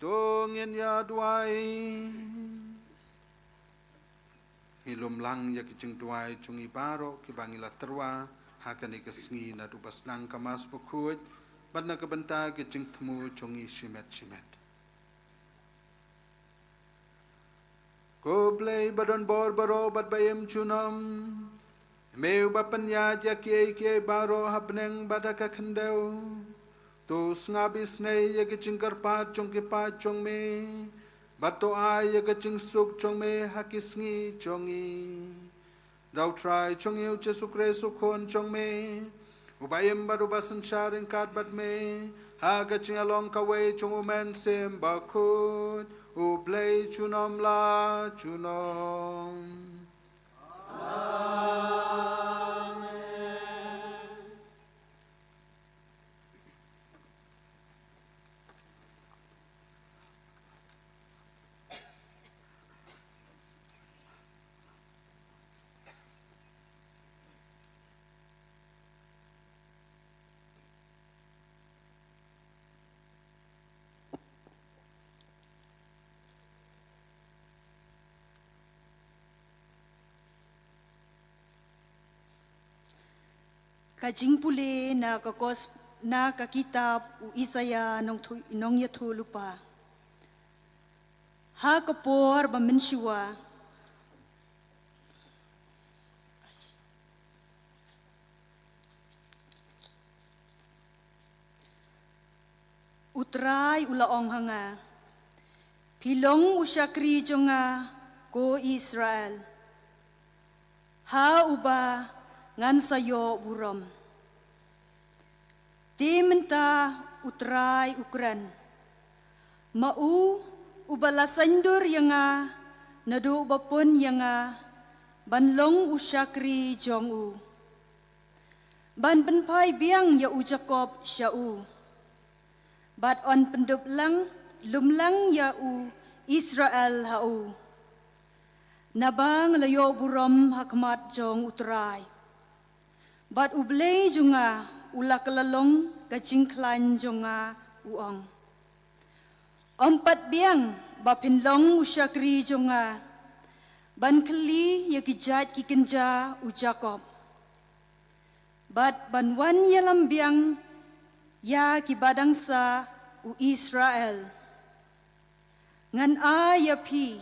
To ngin ïa duwai. Ngi lum lang ïa ki jingduwai jong ngi baroh kiba ngi la tyrwa ha kane ka sngi naduh ba sdang ka Mass Bakhuid bad na ka bynta ki jingthmu jong ngi shimet shimet. Ko Blei ba don bor baroh bad ba im junom, me uba pynïaid ïa kiei kiei baroh ha bneng bad ha ka khyndew, to sngap isynei ïa ka jingkyrpad jong ki paid jong me bad to ai ïa ka jingsuk jong me ha ki sngi jong ngi. Da U Trai jong ngi U Jisu Khrist U Khun jong me, uba im bad uba synshar ryngkat bad me ha ka jingïalong kawei jong U Mynsiem Bakhuid, U Blei junom la junom. Ka jingpule na ka kos-, na ka kitab u Isaïah nongthu-, nongïathuhlypa. Ha ka por ba mynshuwa, U Trai u la ong ha nga, phi long u shakri jong nga, ko Israel, ha uba ngan sa ïoh burom. Te mynta U Trai u kren, ma u uba la saiñdur ïa nga naduh ba pun ïa nga ban long u shakri jong u, ban pynphai biang ïa u Jakob sha u, bad yn pyndup lang, lum lang ïa u Israel ha u. Naba nga la ïoh burom ha khmat jong U Trai, bad U Blei jong nga u la kylla long ka jingkhlaiñ jong nga, u ong. Ym pat biang ba phin long u shakri jong nga, ban khylli ïa ki jait ki kynja u Jakob, bad ban wan ïalam biang ïa kiba dang sah u Israel. Ngan ai ïa phi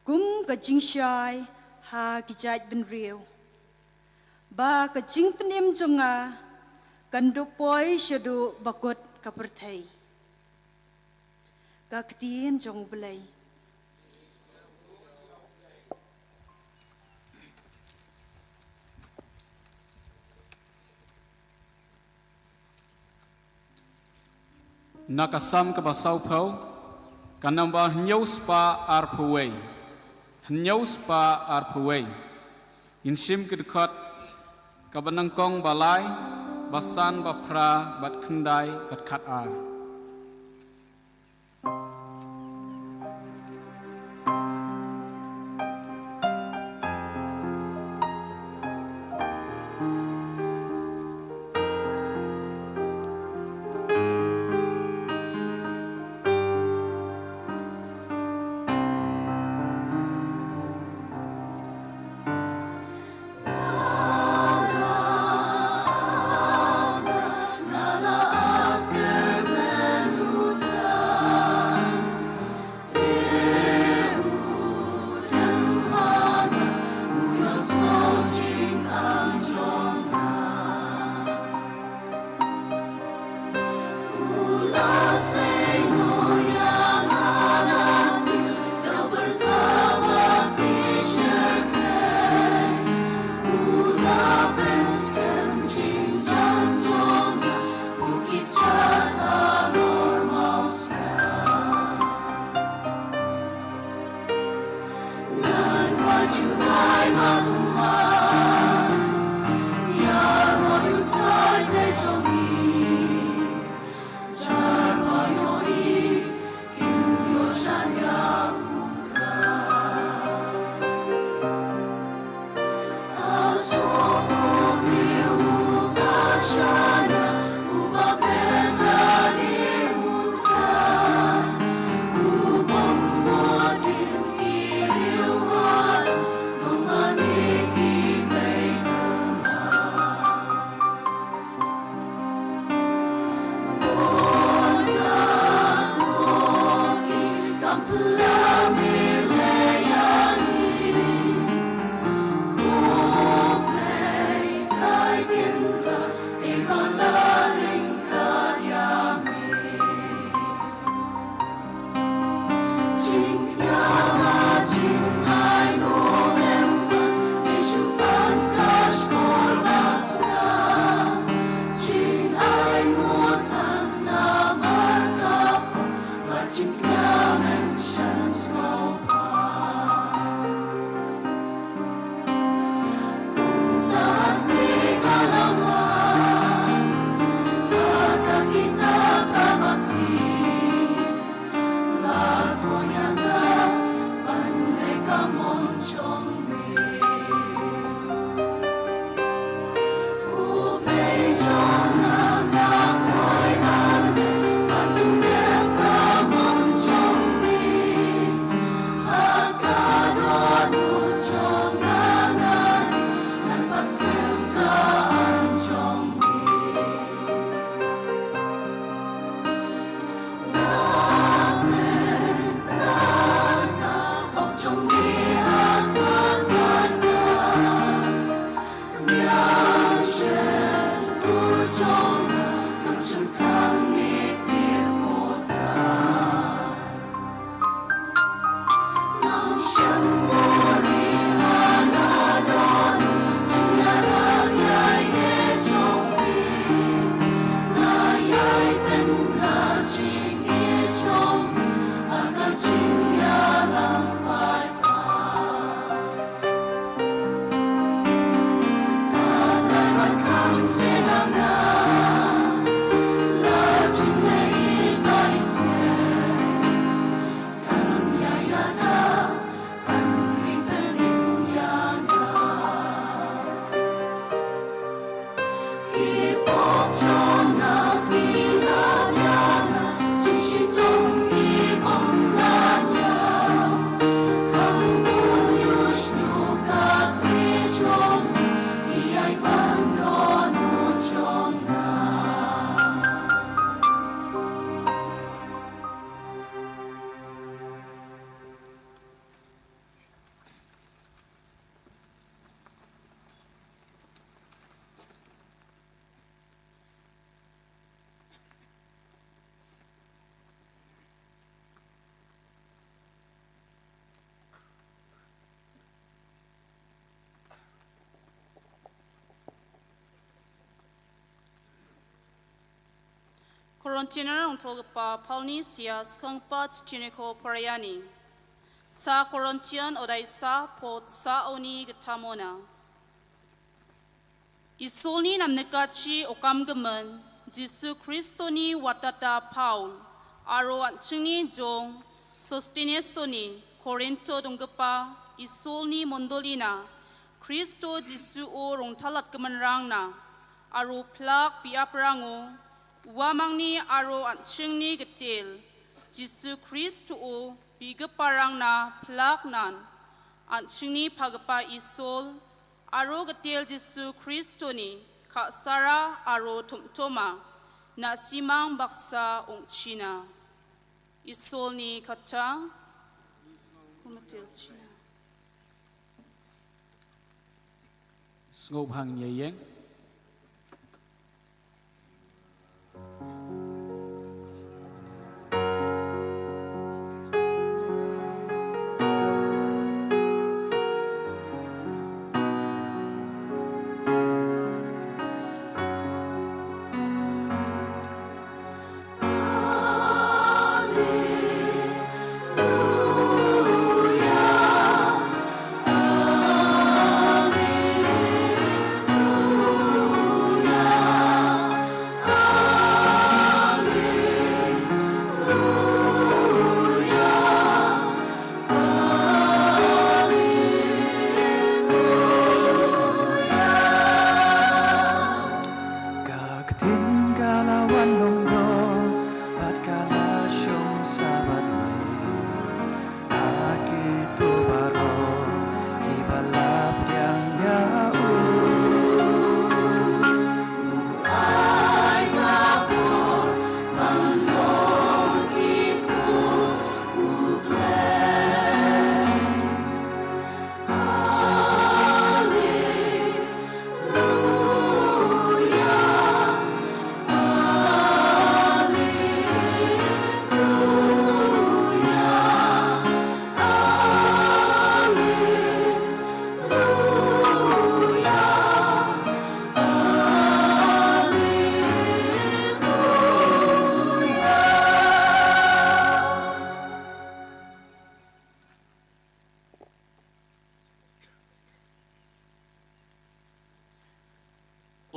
kum ka jingshai ha ki jaitbynriew, ba ka jingpynim jong nga kan dup poi shaduh ba kut ka pyrthei. Ka ktien jong U Blei. Na ka Salm kaba sawphew, ka nombar hynñiew spah arphew wei. Hynñiew spah arphew wei. Ngin shim ka dkhot kaba nyngkong, ba lai, ba san, ba phra, bad khyndai, bad khatar. Korintian Rong Tolgapa Paulni sia skangpa Tiniko Parayani. Sa Korintian odai sa pot sa oni getamona. Isolni namnekachi okam gemen, Jisu Kristoni watata Paul, aro anchingni jong Sostenes soni Korinto donggepa Isolni mondolina, Kristo Jisu o rongtalat kemenrangna, aro plak piaprango, wamangni aro anchingni getil, Jisu Kristo o bigeparangna plak nan, anchingni pagapa Isol, aro getil Jisu Kristoni, khasara aro tumtoma, na simang baksa ongchina. Isolni kata, kumatil china. Sngewbha ngin ïeng.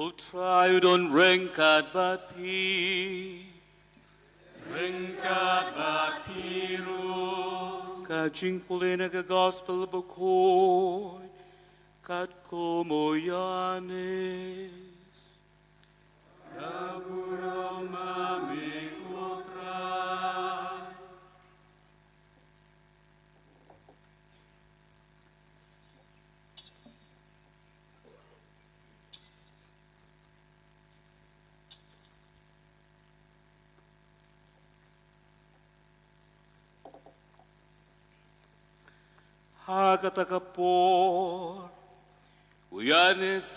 U Trai u don ryngkat bad phi. Ryngkat bad phi ruh. Ka jingpule na ka Gospel bakhuid katkum u Ïoannis. Ka burom ma me ko Trai. Ha kata ka por, u Ïoannis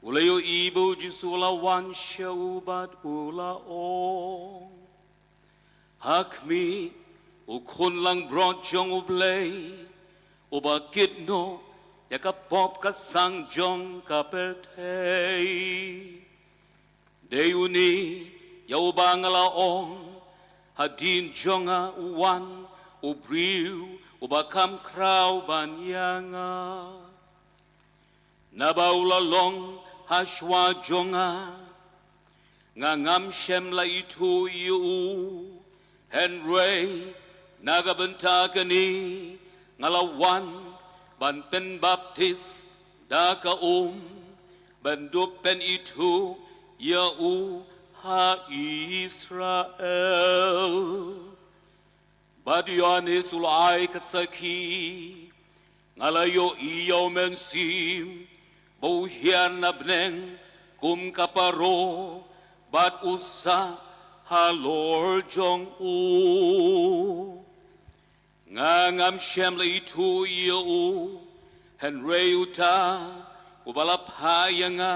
u la ïohi ba u Jisu u la wan sha u bad u la ong, Ha khmih, u Khun langbrot jong U Blei, uba kit noh ïa ka pop ka sang jong ka pyrthei. Dei une ïa uba nga la ong, Hadien jong nga u wan u briew uba kham khraw ban ïa nga. Naba u la long hashuwa jong nga, nga ngam shym la ithuh ïa u. Hynrei na ka bynta kane nga la wan ban pynbaptis da ka um, ban dup pynithuh ïa u ha Israel. Bad u Ïoannis u la ai ka sakhi, Nga la ïohi ïa U Mynsiem ba u hiar na bneng kum ka paro, bad u sah halor jong u. Nga ngam shym la ithuh ïa u, hynrei uta uba la phah ïa nga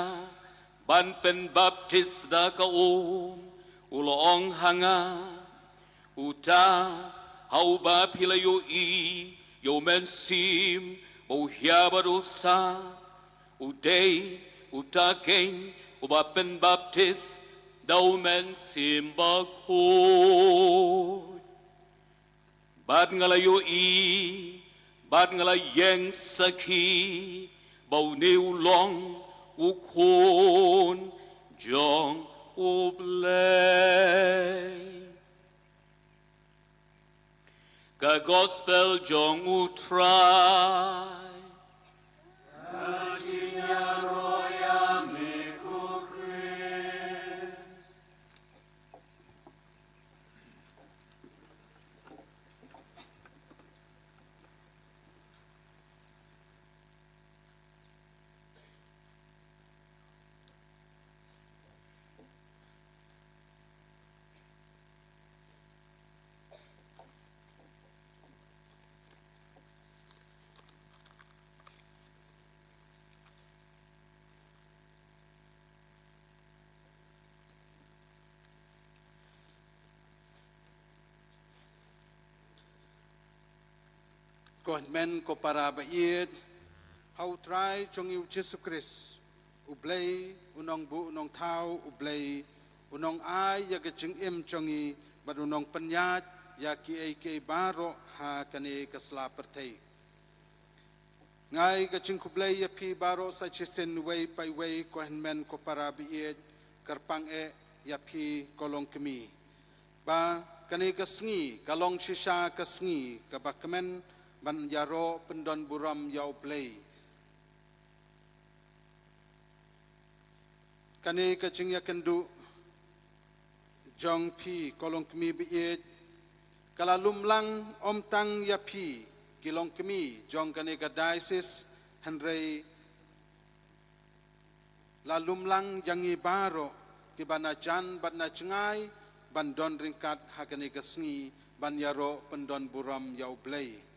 ban pynbaptis da ka um, u la ong ha nga, Uta ha uba phi la ïohi ïa U Mynsiem ba u hiar bad u sah, u dei uta keiñ uba pynbaptis da U Mynsiem Bakhuid. Bad nga la ïohi bad nga la ïeng sakhi ba une u long u Khun jong U Blei. Ka Gospel jong U Trai. Ko hynmen ko para ba ïeit, ha U Trai jong ngi U Jisu Khrist, U Blei U Nongbuh U Nongthaw, U Blei U Nongai ïa ka jingim jong ngi bad U Nongpynïaid ïa kiei kiei baroh ha kane ka sla pyrthei. Nga ai ka jingkhublei ïa phi baroh sa shisien, uwei pa uwei, ko hynmen ko para ba ïeit, kyrpang eh ïa phi ko longkmie, ba kane ka sngi ka long shisha ka sngi kaba kmen ban ïaroh pyndonburom ïa U Blei. Kane ka jingïakynduh jong phi ko longkmie ba ïeit ka la lum lang ym tang ïa phi ki longkmie jong kane ka diocese, hynrei la lum lang ïa ngi baroh kiba na jan bad na jngai ban don ryngkat ha kane ka sngi ban ïaroh pyndonburom ïa U Blei.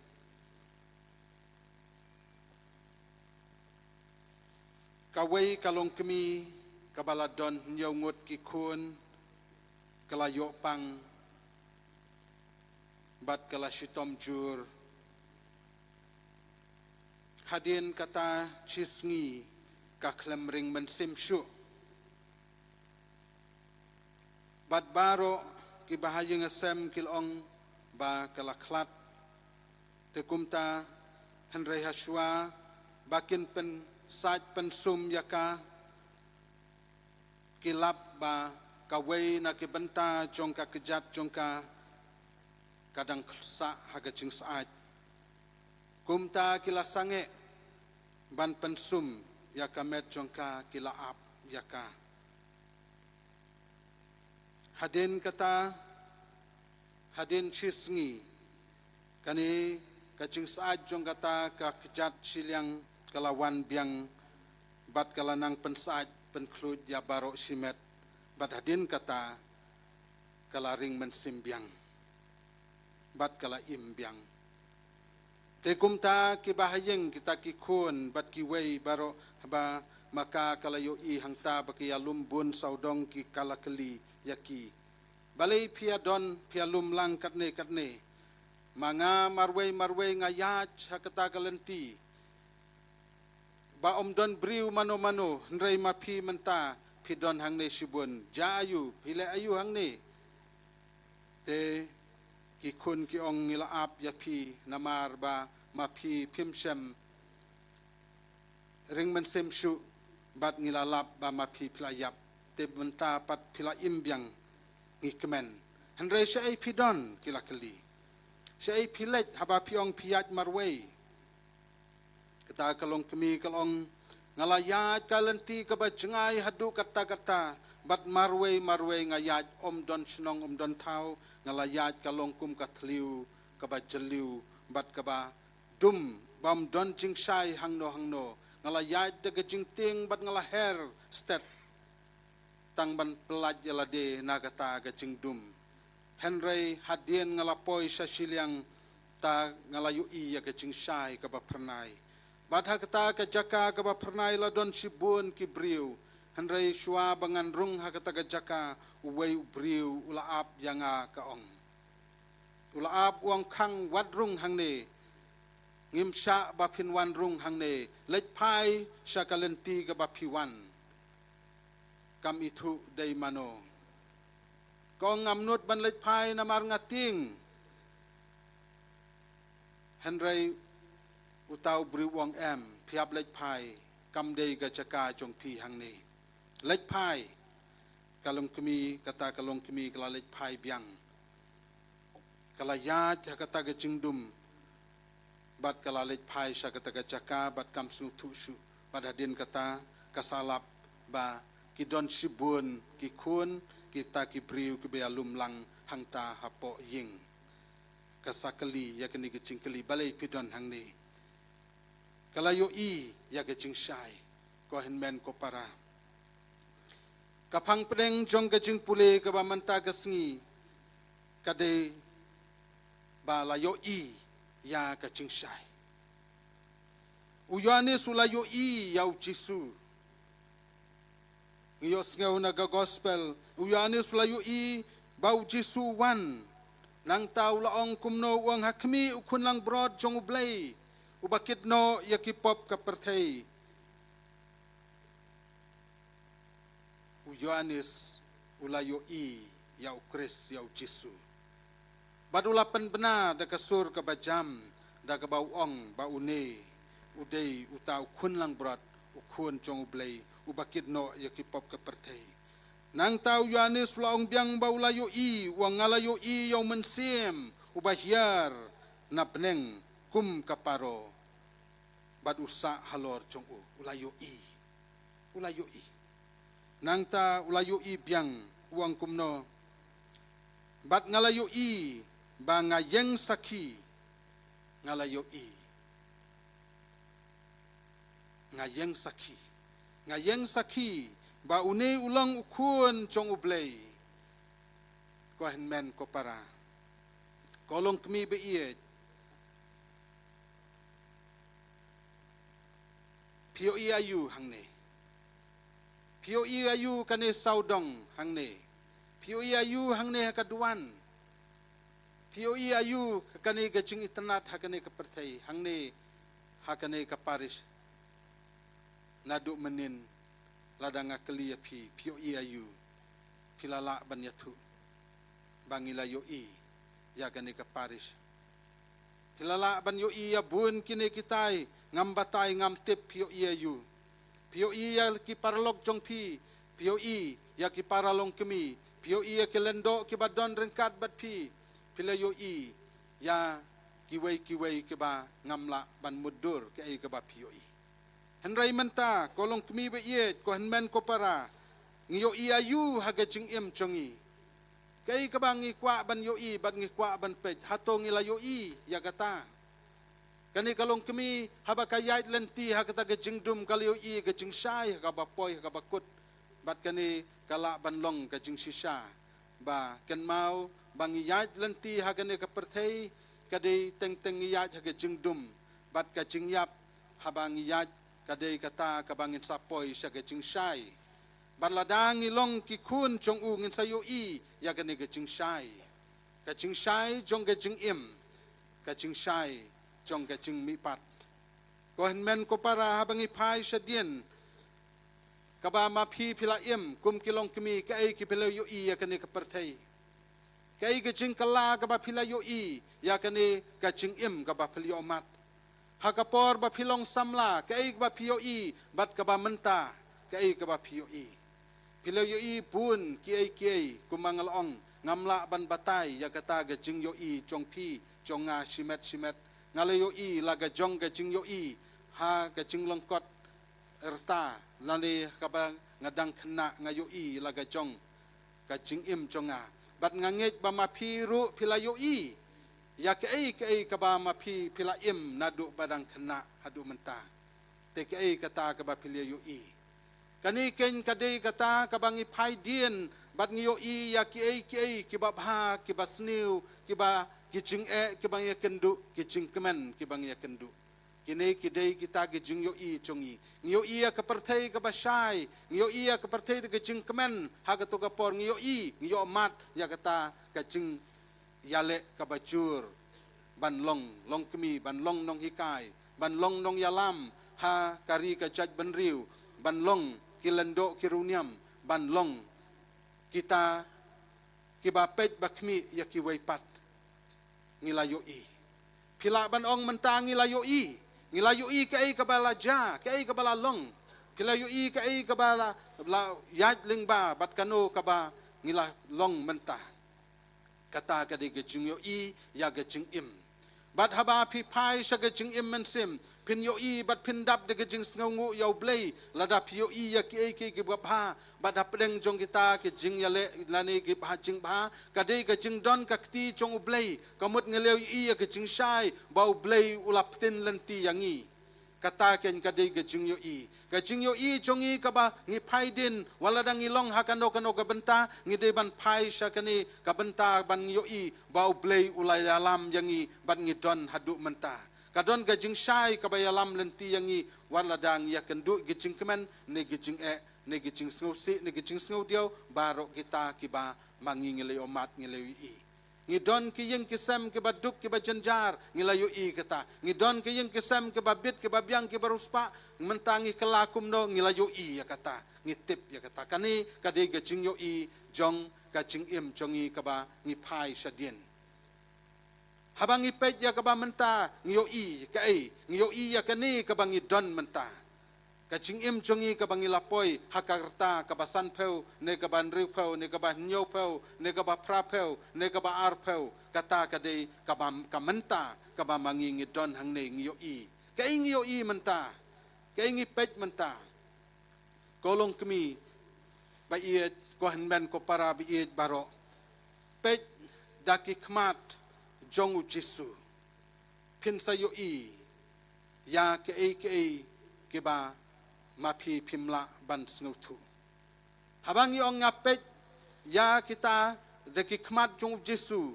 Kawei ka longkmie kaba la don hynñiew ngut ki khun ka la ïoh pang bad ka la shitom jur. Hadien kata shi sngi ka khlem ring mynsiem shuh. Bad baroh kiba ha ïing ha sem ki la ong ba ka la khlad. Te kumta, hynrei ha shuwa ba kin pynsait pynsum ïa ka, ki lap ba kawei na ki bynta jong ka kjat jong ka ka dang sah ha ka jingsyaid. Kumta ki la sangeh ban pynsum ïa ka met jong ka, ki la ap ïa ka. Hadien kata, hadien shi sngi, kane ka jingsyaid jong kata ka kjat shiliang ka la wan biang, bad ka la nang pynsyaid pynkhlud ïa baroh shimet, bad hadien kata ka la ring mynsiem biang, bad ka la im biang. Te kumta ki bahaïing, kita ki khun bad kiwei baroh, haba ma ka ka la ïohi hangta ba ki ïalum bun sawdong, ki ka la kylli ïa ki, balei phi ïa don, phi ïalum lang katne katne? Ma nga marwei marwei nga ïaid ha kata ka lynti ba ym don briew mano mano, hynrei ma phi mynta phi don hangne shibun. Jia aïu, phi leh aïu hangne? Te ki khun ki ong, ngi la ap ïa phi namar ba ma phi phim shym ring mynsiem shuh, bad ngi la lap ba ma phi phi la ïap, te mynta pat phi la im biang, ngi kmen. Hynrei shaei phi don? Ki la kylli. Shaei phi leit haba phi ong phi ïaid marwei? Kata ka longkmie ka la ong, nga la ïaid ka lynti kaba jngai haduh katta katta, bad marwei marwei nga ïaid, ym don shnong ym don thaw, nga la ïaid ka long kum ka thliew kaba jylliew bad kaba dum, bym don jingshai hangno hangno. Nga la ïaid da ka jingtieng bad nga la her stet tang ban pyllait ïa lade na kata ka jingdum. Hynrei hadien nga la poi sha shiliang, ta nga la ïohi ïa ka jingshai kaba phyrnai. Bad ha kata ka jaka kaba phyrnai la don shibun ki briew. Hynrei shuwa ba ngan rung ha kata ka jaka, uwei u briew u la ap ïa nga, ka ong. U la ap, u ong, khang, wat rung hangne. Ngim shah ba phin wan rung hangne. Leit phai sha ka lynti kaba phi wan. Kam ithuh dei mano. Ka ong, ngam nud ban leit phai namar nga tieng. Hynrei uta u briew u ong, em, phi hap leit phai, kam dei ka jaka jong phi hangne. Leit phai. Ka longkmie, kata ka longkmie ka la leit phai biang. Ka la ïaid ha kata ka jingdum, bad ka la leit phai sha kata ka jaka, bad kam sngewthuh shuh. Bad hadien kata ka sa lap ba ki don shibun ki khun, kita ki briew kiba ïalum lang hangta hapoh ïing. Ka sa kylli ïa kane ka jingkylli, balei phi don hangne? Ka la ïohi ïa ka jingshai. Ko hynmen ko para, ka phang pdeng jong ka jingpule kaba mynta ka sngi ka dei ba la ïohi ïa ka jingshai. U Ïoannis u la ïohi ïa u Jisu. Ngi ïohsngew na ka gospel, u Ïoannis u la ïohi ba u Jisu u wan. Nangta u la ong kumno? U ong, ha khmih, u khun langbrot jong U Blei, uba kit noh ïa ki pop ka pyrthei. U Ïoannis u la ïohi ïa u Khrist, ïa u Jisu. Bad u la pynbna da ka sur kaba jam, da kaba u ong ba une u dei uta u khun langbrot, u khun jong U Blei, uba kit noh ïa ki pop ka pyrthei. Nangta u Ïoannis u la ong biang ba u la ïohi, u ong, nga la ïohi ïa u Mynsiem uba hiar na bneng kum ka paro, bad u sah halor jong u. U la ïohi. U la ïohi. Nangta u la ïohi biang, u ong kumno? Bad nga la ïohi ba nga ïeng sakhi. Nga la ïohi. Nga ïeng sakhi. Nga ïeng sakhi ba une u long u Khun jong U Blei. Ko hynmen ko para, ko longkmie ba ïeit, phi ïohi aïu hangne? Phi ïohi aïu kane sawdong hangne? Phi ïohi aïu hangne ha ka duwan? Phi ïohi aïu ha kane ka jingitynnad, ha kane ka pyrthei, hangne ha kane ka parish? Naduh mynnin, lada nga kylli ïa phi, phi ïohi aïu, phi la lah ban ïathuh ba ngi la ïohi ïa kane ka parish. Phi la lah ban ïohi ïa bun kine kitai, ngam batai, ngam tip phi ïohi aïu. Phi ïohi ïa ki paralok jong phi, phi ïohi ïa ki para longkmie, phi ïohi ïa ki lyngdoh kiba don ryngkat bad phi, phi la ïohi ïa kiwei kiwei kiba ngam lah ban mutdur kaei kaba phi ïohi. Hynrei mynta, ko longkmie ba ïeit, ko hynmen ko para, ngi ïohi aïu ha ka jingim jong ngi? Kaei kaba ngi kwah ban ïohi bad ngi kwah ban peit, hato ngi la ïohi ïa kata? Kane ka longkmie, haba ka ïaid lynti ha kata ka jingdum, ka la ïohi ka jingshai ha kaba poi ha kaba kut. Bad kane ka lah ban long ka jingshisha ba kynmaw ba ngi ïaid lynti ha kane ka pyrthei, ka dei teng teng ngi ïaid ha ka jingdum. Bad ka jingïap haba ngi ïaid, ka dei kata kaba ngin sa poi sha ka jingshai. Bad lada ngi long ki khun jong u, ngin sa ïohi ïa kane ka jingshai. Ka jingshai jong ka jingim, ka jingshai jong ka jingmihpat. Ko hynmen ko para, haba ngi phai shadien, kaba ma phi phi la im kum ki longkmie, kaei ki phi la ïohi ïa kane ka pyrthei? Kaei ka jingkylla kaba phi la ïohi ïa kane ka jingim kaba phi la ïohmad? Ha ka por ba phi long samla, kaei kaba phi ïohi, bad kaba mynta, kaei kaba phi ïohi? Phi la ïohi bun kiei kiei, kumba nga la ong, ngam lah ban batai ïa kata ka jingïohi jong phi jong nga shimet shimet. Nga la ïohi la ka jong ka jingïohi ha ka jinglong kot rta, lane kaba nga dang khynnah nga ïohi la ka jong ka jingim jong nga. Bad nga ngeit ba ma phi ruh phi la ïohi ïa kaei kaei kaba ma phi phi la im naduh ba dang khynnah haduh mynta. Te kaei kata kaba phi la ïohi? Kane keiñ ka dei kata kaba ngi phai dien bad ngi ïohi ïa kiei kiei kiba bha, kiba sniew, kiba ki jingeh kiba ngi ïakynduh, ki jingkmen kiba ngi ïakynduh. Kine ki dei kita ki jingïohi jong ngi. Ngi ïohi ïa ka pyrthei kaba shai, ngi ïohi ïa ka pyrthei da ka jingkmen, ha kato ka por ngi ïohi, ngi ïohmad ïa kata ka jingïaleh kaba jur, ban long longkmie, ban long nonghikai, ban long nongïalam ha ka ri ka jaitbynriew, ban long ki lyngdoh ki riewniam, ban long kita kiba peit ba khmih ïa kiwei pat. Ngi la ïohi. Phi lah ban ong mynta ngi la ïohi. Ngi la ïohi kaei kaba la jia, kaei kaba la long. Phi la ïohi kaei kaba la, la ïaid lyngba bad kano kaba ngi la long mynta. Kata ka dei ka jingïohi ïa ka jingim. Bad haba phi phai sha ka jingim mynsiem, phin ïohi bad phin dap da ka jingsngewnguh ïa U Blei, lada phi ïohi ïa kiei kiei kiba bha, bad hapdeng jong kita ki jingïaleh lane ki bha jingbha, ka dei ka jingdon ka kti jong U Blei, ka mut ngi la ïohi ïa ka jingshai ba U Blei u la pynlynti ïa ngi. Kata keiñ ka dei ka jingïohi. Ka jingïohi jong ngi kaba ngi phai dien, wat lada ngi long ha kano kano ka bynta, ngi dei ban phai sha kane ka bynta ban ngi ïohi ba U Blei u la ïalam ïa ngi bad ngi don haduh mynta. Ka don ka jingshai kaba ïalam lynti ïa ngi, wat lada ngi ïakynduh ki jingkmen, ne ki jingeh, ne ki jingsngewsih, ne ki jingsngewdiaw, baroh kita kiba ma ngi ngi la ïohmad, ngi la ïohi. Ngi don ki ïing ki sem kiba duk kiba jynjar, ngi la ïohi kata. Ngi don ki ïing ki sem kiba bit kiba biang kiba riewspah, mynta ngi kylla kumno, ngi la ïohi ïa kata. Ngi tip ïa kata. Kane ka dei ka jingïohi jong ka jingim jong ngi kaba ngi phai shadien. Haba ngi peit ïa kaba mynta, ngi ïohi kaei, ngi ïohi ïa kane kaba ngi don mynta. Ka jingim jong ngi kaba ngi la poi ha ka rta kaba sanphew, ne kaba hynriewphew, ne kaba hynñiewphew, ne kaba phraphew, ne kaba arphew, kata ka dei kaba, ka mynta kaba ma ngi ngi don hangne, ngi ïohi. Kaei ngi ïohi mynta? Kaei ngi peit mynta? Ko longkmie ba ïeit, ko hynmen ko para ba ïeit baroh, peit da ki khmat jong U Jisu. Phin sa ïohi ïa kaei kaei kiba ma phi phim lah ban sngewthuh. Haba ngi ong nga peit ïa kita da ki khmat jong U Jisu,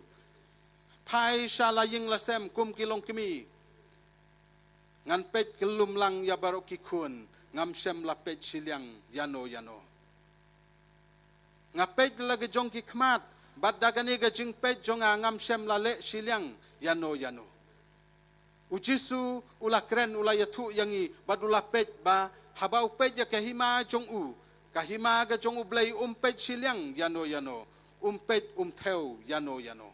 phai sha la ïing la sem kum ki longkmie, ngan peit kyllum lang ïa baroh ki khun, ngam shym la peit shiliang ïano ïano. Nga peit la ka jong ki khmat, bad da kane ka jingpeit jong nga, ngam shym la leh shiliang ïano ïano. U Jisu u la kren, u la ïathuh ïa ngi, bad u la peit ba haba u peit ïa ka hima jong u, ka hima ka jong U Blei, um peit shiliang ïano ïano, um peit, um thew ïano ïano.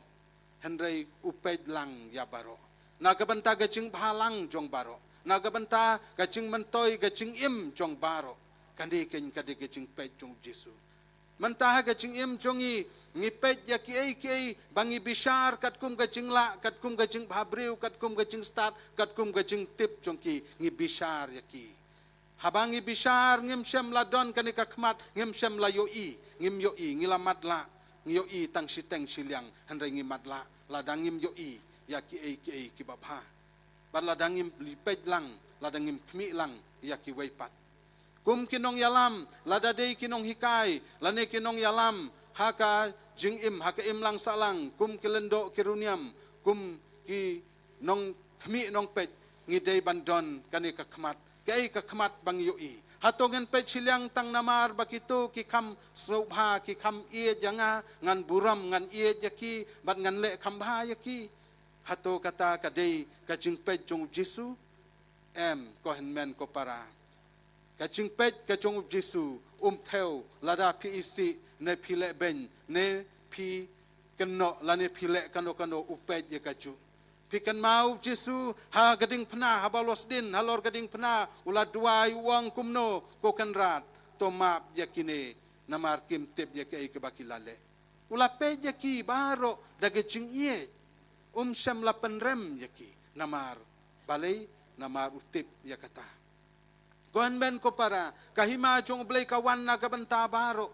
Hynrei u peit lang ïa baroh, na ka bynta ka jingbhalang jong baroh, na ka bynta ka jingmyntoi ka jingim jong baroh. Kane keiñ ka dei ka jingpeit jong U Jisu. Mynta ha ka jingim jong ngi, ngi peit ïa kiei kiei ba ngi bishar katkum ka jinglah, katkum ka jingbhabriew, katkum ka jingstad, katkum ka jingtip jong ki, ngi bishar ïa ki. Haba ngi bishar, ngim shym la don kane ka khmat, ngim shym la ïohi, ngim ïohi, ngi la matlah, ngi ïohi tang shiteng shiliang, hynrei ngi matlah, lada ngim ïohi ïa kiei kiei kiba bha. Bad lada ngim peit lang, lada ngim khmih lang ïa kiwei pat. Kum ki nongïalam, lada dei ki nonghikai, lane ki nongïalam ha ka jingim, ha ka imlang sahlang, kum ki lyngdoh ki riewniam, kum ki nongkhmih nongpeit, ngi dei ban don kane ka khmat. Kaei ka khmat ba ngi ïohi? Hato ngan peit shiliang tang namar ba kito ki kham sngewbha, ki kham ïeit ïa nga, ngan burom, ngan ïeit ïa ki, bad ngan leh kham bha ïa ki? Hato kata ka dei ka jingpeit jong u Jisu? Em, ko hynmen ko para. Ka jingpeit ka jong u Jisu um thew lada phi isih, ne phi leh beiñ, ne phi kynnoh, lane phi leh kano kano, u peit ïa kajuh. Phi kynmaw u Jisu ha ka diengphna, haba u la sdien halor ka diengphna, u la duwai, u ong kumno? Ko Kynrad, to map ïa kine, namar kim tip ïa kaei kaba ki la leh. U la peit ïa ki baroh da ka jingïeit. Um shym la pynrem ïa ki. Namar balei? Namar u tip ïa kata. Ko hynmen ko para, ka hima jong u Blei ka wan na ka bynta baroh.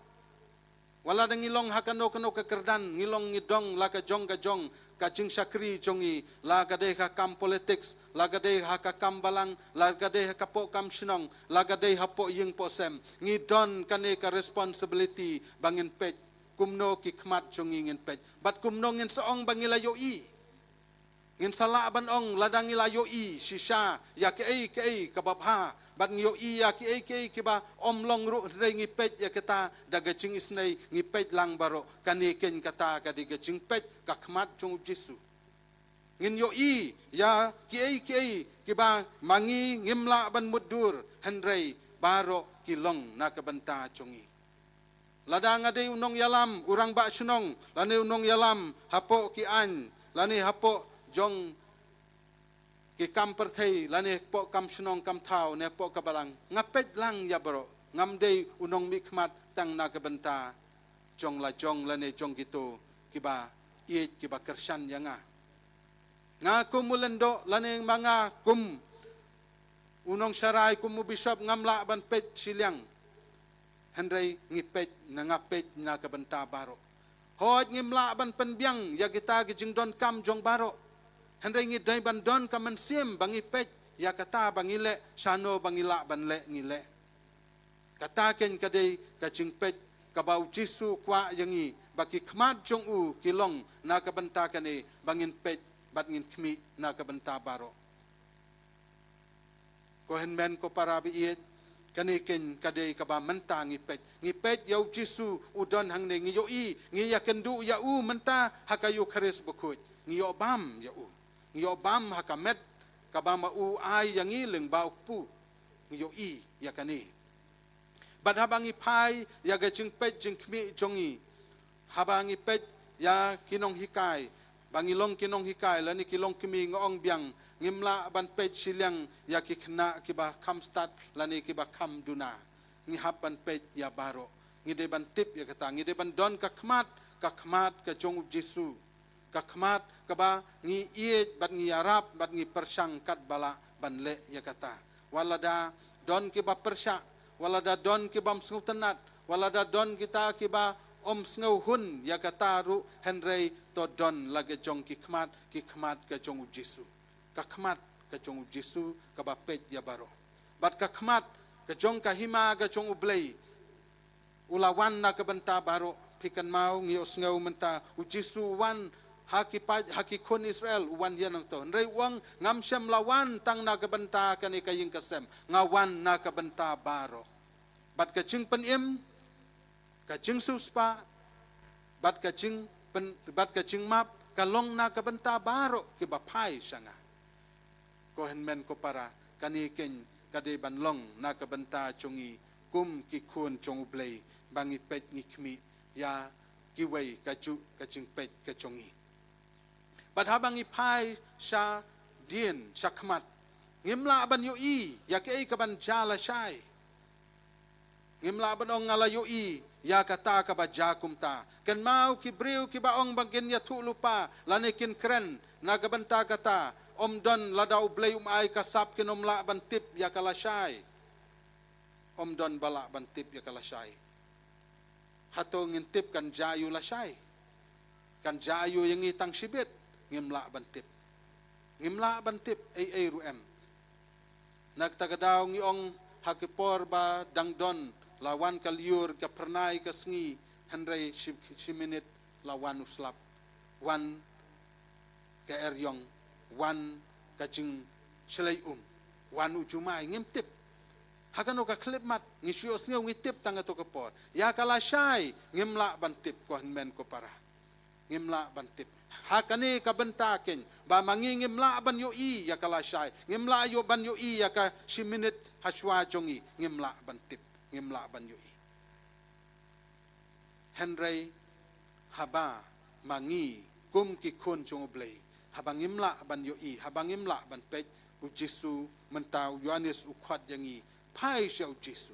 Wat lada ngi long ha kano kano ka kyrdan, ngi long ngi dong la ka jong ka jong ka jingshakri jong ngi, la ka dei ha ka kam politics, la ka dei ha ka kam balang, la ka dei ha ka poh kam shnong, la ka dei hapoh ïing poh sem, ngi don kane ka responsibility ba ngin peit kumno ki khmat jong ngi ngin peit, bad kumno ngin sa ong ba ngi la ïohi. Ngin sa lah ban ong lada ngi la ïohi shisha ïa kaei kaei kaba bha, bad ngi ïohi ïa kaei kaei kiba ym long ruh, hynrei ngi peit ïa kata da ka jingisynei, ngi peit lang baroh. Kane keiñ kata ka dei ka jingpeit ka khmat jong u Jisu. Ngin ïohi ïa kiei kiei kiba ma ngi ngim lah ban mutdur, hynrei baroh ki long na ka bynta jong ngi. Lada nga dei u nongïalam, u rangbah shnong, lane u nongïalam hapoh ki aiñ, lane hapoh jong ki kam pyrthei, lane hapoh kam shnong kam thaw, ne hapoh ka balang, nga peit lang ïa baroh. Ngam dei u nongmihkhmat tang na ka bynta jong la jong, lane jong kito kiba ïeit, kiba kyrshan ïa nga. Nga kum u lyngdoh, lane ma nga kum u nongsharai, kum u bishop, ngam lah ban peit shiliang. Hynrei ngi peit, na nga peit na ka bynta baroh. Hooid, ngim lah ban pynbiang ïa kita ki jingdonkam jong baroh, hynrei ngi dei ban don ka mynsiem ba ngi peit ïa kata ba ngi leh, shano ba ngi lah ban leh, ngi leh. Kata keiñ ka dei ka jingpeit kaba u Jisu kwah ïa ngi, ba ki khmat jong u ki long na ka bynta kane, ba ngin peit bad ngin khmih na ka bynta baroh. Ko hynmen ko para ba ïeit, kane keiñ ka dei kaba mynta ngi peit. Ngi peit ïa u Jisu u don hangne, ngi ïohi, ngi ïakynduh ïa u mynta ha ka Eukharist bakhuid. Ngi ïoh bam ïa u. Ngi ïoh bam ha ka met kaba ma u ai ïa ngi lyngba u kpu. Ngi ïohi ïa kane. Bad haba ngi phai ïa ka jingpeit jingkhmih jong ngi, haba ngi peit ïa ki nonghikai, ba ngi long ki nonghikai lane ki longkmie, nga ong biang, ngim lah ban peit shiliang ïa ki khynnah kiba kham stad lane kiba kham duna. Ngi hap ban peit ïa baroh. Ngi dei ban tip ïa kata, ngi dei ban don ka khmat, ka khmat ka jong u Jisu. Ka khmat kaba ngi ïeit bad ngi ïarap bad ngi pyrshang katba lah ban leh ïa kata. Wat lada don kiba pyrshah, wat lada don kibym sngewtynnat, wat lada don kita kiba ym sngewhun ïa kata ruh, hynrei to don la ka jong ki khmat, ki khmat ka jong u Jisu. Ka khmat ka jong u Jisu kaba peit ïa baroh. Bad ka khmat ka jong ka hima ka jong u Blei, u la wan na ka bynta baroh. Phi kynmaw, ngi ïohsngew mynta, u Jisu u wan ha ki paid, ha ki khun Israel, u wan ïa nangto. Hynrei u ong, ngam shym la wan tang na ka bynta kane ka ïing ka sem, nga wan na ka bynta baroh. Bad ka jingpynim, ka jingsiewspah, bad ka jingpyn-, bad ka jingmap, ka long na ka bynta baroh kiba phai sha nga. Ko hynmen ko para, kane keiñ ka dei ban long na ka bynta jong ngi kum ki khun jong u Blei, ba ngi peit ngi khmih ïa kiwei kajuh ka jingpeit ka jong ngi. Bad haba ngi phai sha dien sha khmat, ngim lah ban ïohi ïa kaei kaban jia lashai. Ngim lah ban ong nga la ïohi ïa kata kaba jia kumta. Kynmaw ki briew kiba ong ba kin ïathuhlypa lane kin kren na ka bynta kata, ym don, lada U Blei um ai ka sap kin ym lah ban tip ïa ka lashai. Ym don ba lah ban tip ïa ka lashai. Hato ngin tip kan jia ïa u lashai? Kan jia ïa ngi tang shibit? Ngim lah ban tip. Ngim lah ban tip ei ei ruh em. Na kata ka daw ngi ong ha ki por ba dang don, la wan ka lyiur, ka phyrnai, ka sngi, hynrei shi, shi minit la wan u slap, wan ka eriong, wan ka jingshlei um, wan u jumai, ngim tip. Ha kano ka khyllipmat ngi shu ïohsngew, ngi tip tang kato ka por. Ïa ka lashai ngim lah ban tip, ko hynmen ko para. Ngim lah ban tip. Ha kane ka bynta keiñ ba ma ngi ngim lah ban ïohi ïa ka lashai, ngim lah ïoh ban ïohi ïa ka shi minit hashwa jong ngi, ngim lah ban tip, ngim lah ban ïohi. Hynrei haba ma ngi kum ki khun jong U Blei, haba ngim lah ban ïohi, haba ngim lah ban peit, U Jisu, mynta u Ïoannis u khot ïa ngi, phai sha U Jisu.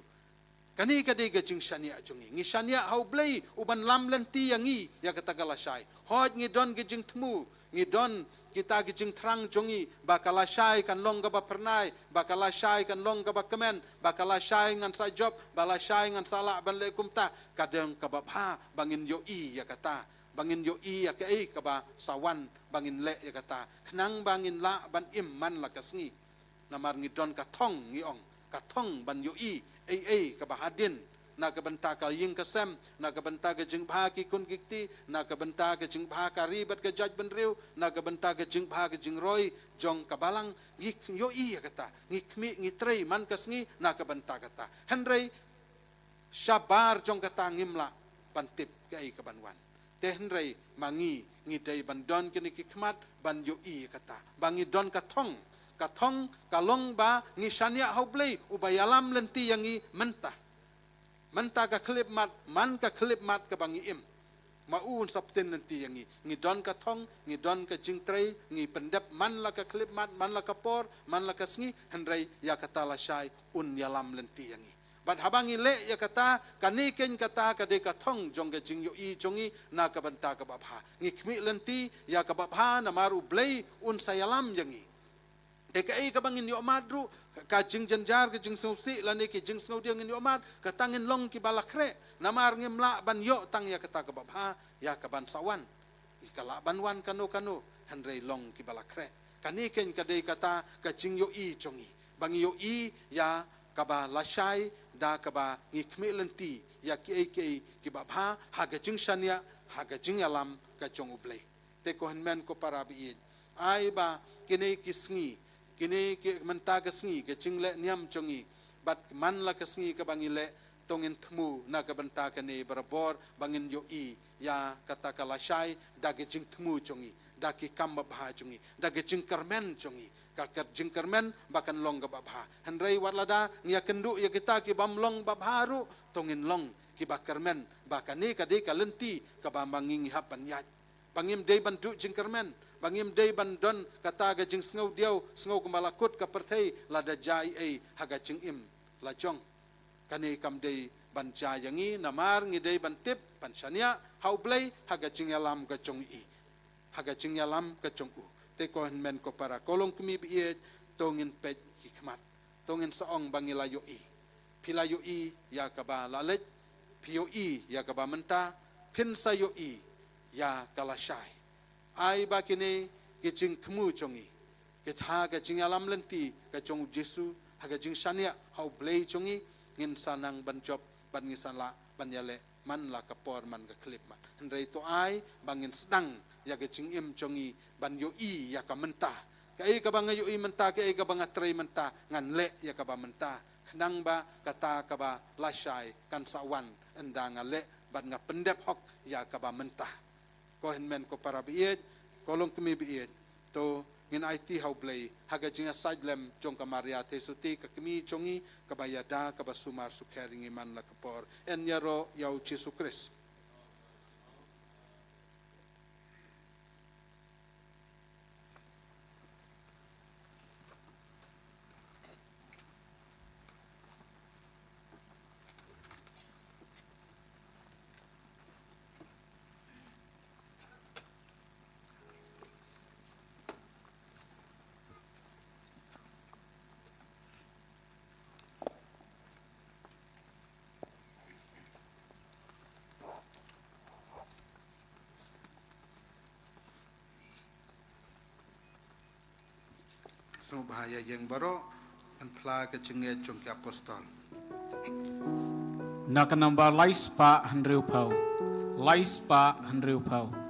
Kane ka dei ka jingshaniah jong ngi. Ngi shaniah ha U Blei uban lam lynti ïa ngi ïa kata ka lashai. Hooid, ngi don ki jingthmu, ngi don kita ki jingthrang jong ngi, ba ka lashai kan long kaba phyrnai, ba ka lashai kan long kaba kmen, ba ka lashai ngan sa jop, ba lashai ngan sa lah ban leh kumta. Ka dei kaba bha ba ngin ïohi ïa kata, ba ngin ïohi ïa kaei kaba sa wan, ba ngin leh ïa kata, khnang ba ngin lah ban im man la ka sngi. Namar ngi don ka thong, ngi ong, ka thong ban ïohi ei ei kaba hadien na ka bynta ka ïing ka sem, na ka bynta ka jingbha ki khun ki kti, na ka bynta ka jingbha ka ri bad ka jaitbynriew, na ka bynta ka jingbha ka jingroi jong ka balang. Ngi ïohi ïa kata, ngi khmih, ngi trei man ka sngi na ka bynta kata. Hynrei shabar jong kata ngim lah ban tip kaei kaban wan. Te hynrei ma ngi, ngi dei ban don kine ki khmat ban ïohi ïa kata, ba ngi don ka thong. Ka thong ka long ba ngi shaniah ha U Blei uba ïalam lynti ïa ngi mynta. Mynta ka khyllipmat, man ka khyllipmat kaba ngi im, ma u un sa pynthei lynti ïa ngi. Ngi don ka thong, ngi don ka jingtrei, ngi pyndep man la ka khyllipmat, man la ka por, man la ka sngi, hynrei ïa kata lashai un ïalam lynti ïa ngi. Bad haba ngi leh ïa kata, kane keiñ kata ka dei ka thong jong ka jingïohi jong ngi na ka bynta kaba bha. Ngi khmih lynti ïa kaba bha namar U Blei un sa ïalam ïa ngi. Te kaei kaba ngin ïoh mad ruh, ka jingjynjar, ka jingsngewsih lane ki jingsngewdiaw ngin ïoh mad, kata ngin long kiba la khreh. Namar ngim lah ban ïoh tang ïa kata kaba bha, ïa kaban sa wan. Ka lah ban wan kano kano, hynrei long kiba la khreh. Kane keiñ ka dei kata ka jingïohi jong ngi, ba ngi ïohi ïa kaba lashai da kaba ngi khmih lynti ïa kiei kiei kiba bha ha ka jingshaniah, ha ka jingïalam ka jong U Blei. Te ko hynmen ko para baieit, ai ba kine ki sngi, kine ki, mynta ka sngi, ka jingleh niam jong ngi, bad man la ka sngi kaba ngi leh, to ngin thmu na ka bynta kane barabor, ba ngin ïohi ïa kata ka lashai da ka jingthmu jong ngi, da ki kam babha jong ngi, da ka jingkyrmen jong ngi. Ka, ka jingkyrmen ba kan long kaba bha. Hynrei wat lada ngi ïakynduh ïa kita ki bym long babha ruh, to ngin long kiba kyrmen, ba kane ka dei ka lynti kaba ma ngi ngi hap ban ïaid. Ba ngim dei ban duh jingkyrmen, ba ngim dei ban don kata ka jingsngewdiaw, sngew kumba la kut ka pyrthei lada jia ei ei ha ka jingim la jong. Kane kam dei ban jia ïa ngi, namar ngi dei ban tip, ban shaniah ha U Blei ha ka jingïalam ka jong i, ha ka jingïalam ka jong u. Te ko hynmen ko para, ko longkmie baieit, to ngin peit ki khmat, to ngin sa ong ba ngi la ïohi. Phi la ïohi ïa kaba la leit, phi ïohi ïa kaba mynta, phin sa ïohi ïa ka lashai. Ai ba kine ki jingthmu jong ngi, ki ha ka jingïalam lynti ka jong U Jisu, ha ka jingshaniah ha U Blei jong ngi, ngin sa nang ban jop, ban ngi sa lah ban ïaleh man la ka por, man ka khyllipmat. Hynrei to ai ba ngin sdang ïa ka jingim jong ngi ban ïohi ïa ka mynta. Kaei kaba nga ïohi mynta, kaei kaba nga trei mynta, ngan leh ïa kaba mynta, khnang ba kata kaba lashai kan sa wan ynda nga leh bad nga pyndep hok ïa kaba mynta. Ko hynmen ko para baieit, ko longkmie baieit, to ngin aiti ha U Blei ha ka jingïasaid lem jong ka Maria Theisotti, ka kmie jong ngi kaba ïada, kaba sumar sukher ïa ngi man la ka por. Yn ïaroh ïa U Jisu Khrist. Sngewbha ïa ïeng baroh, ngan phla ka jingngeit jong ki apostol. Na ka nombar lai spah hynriew phew. Lai spah hynriew phew.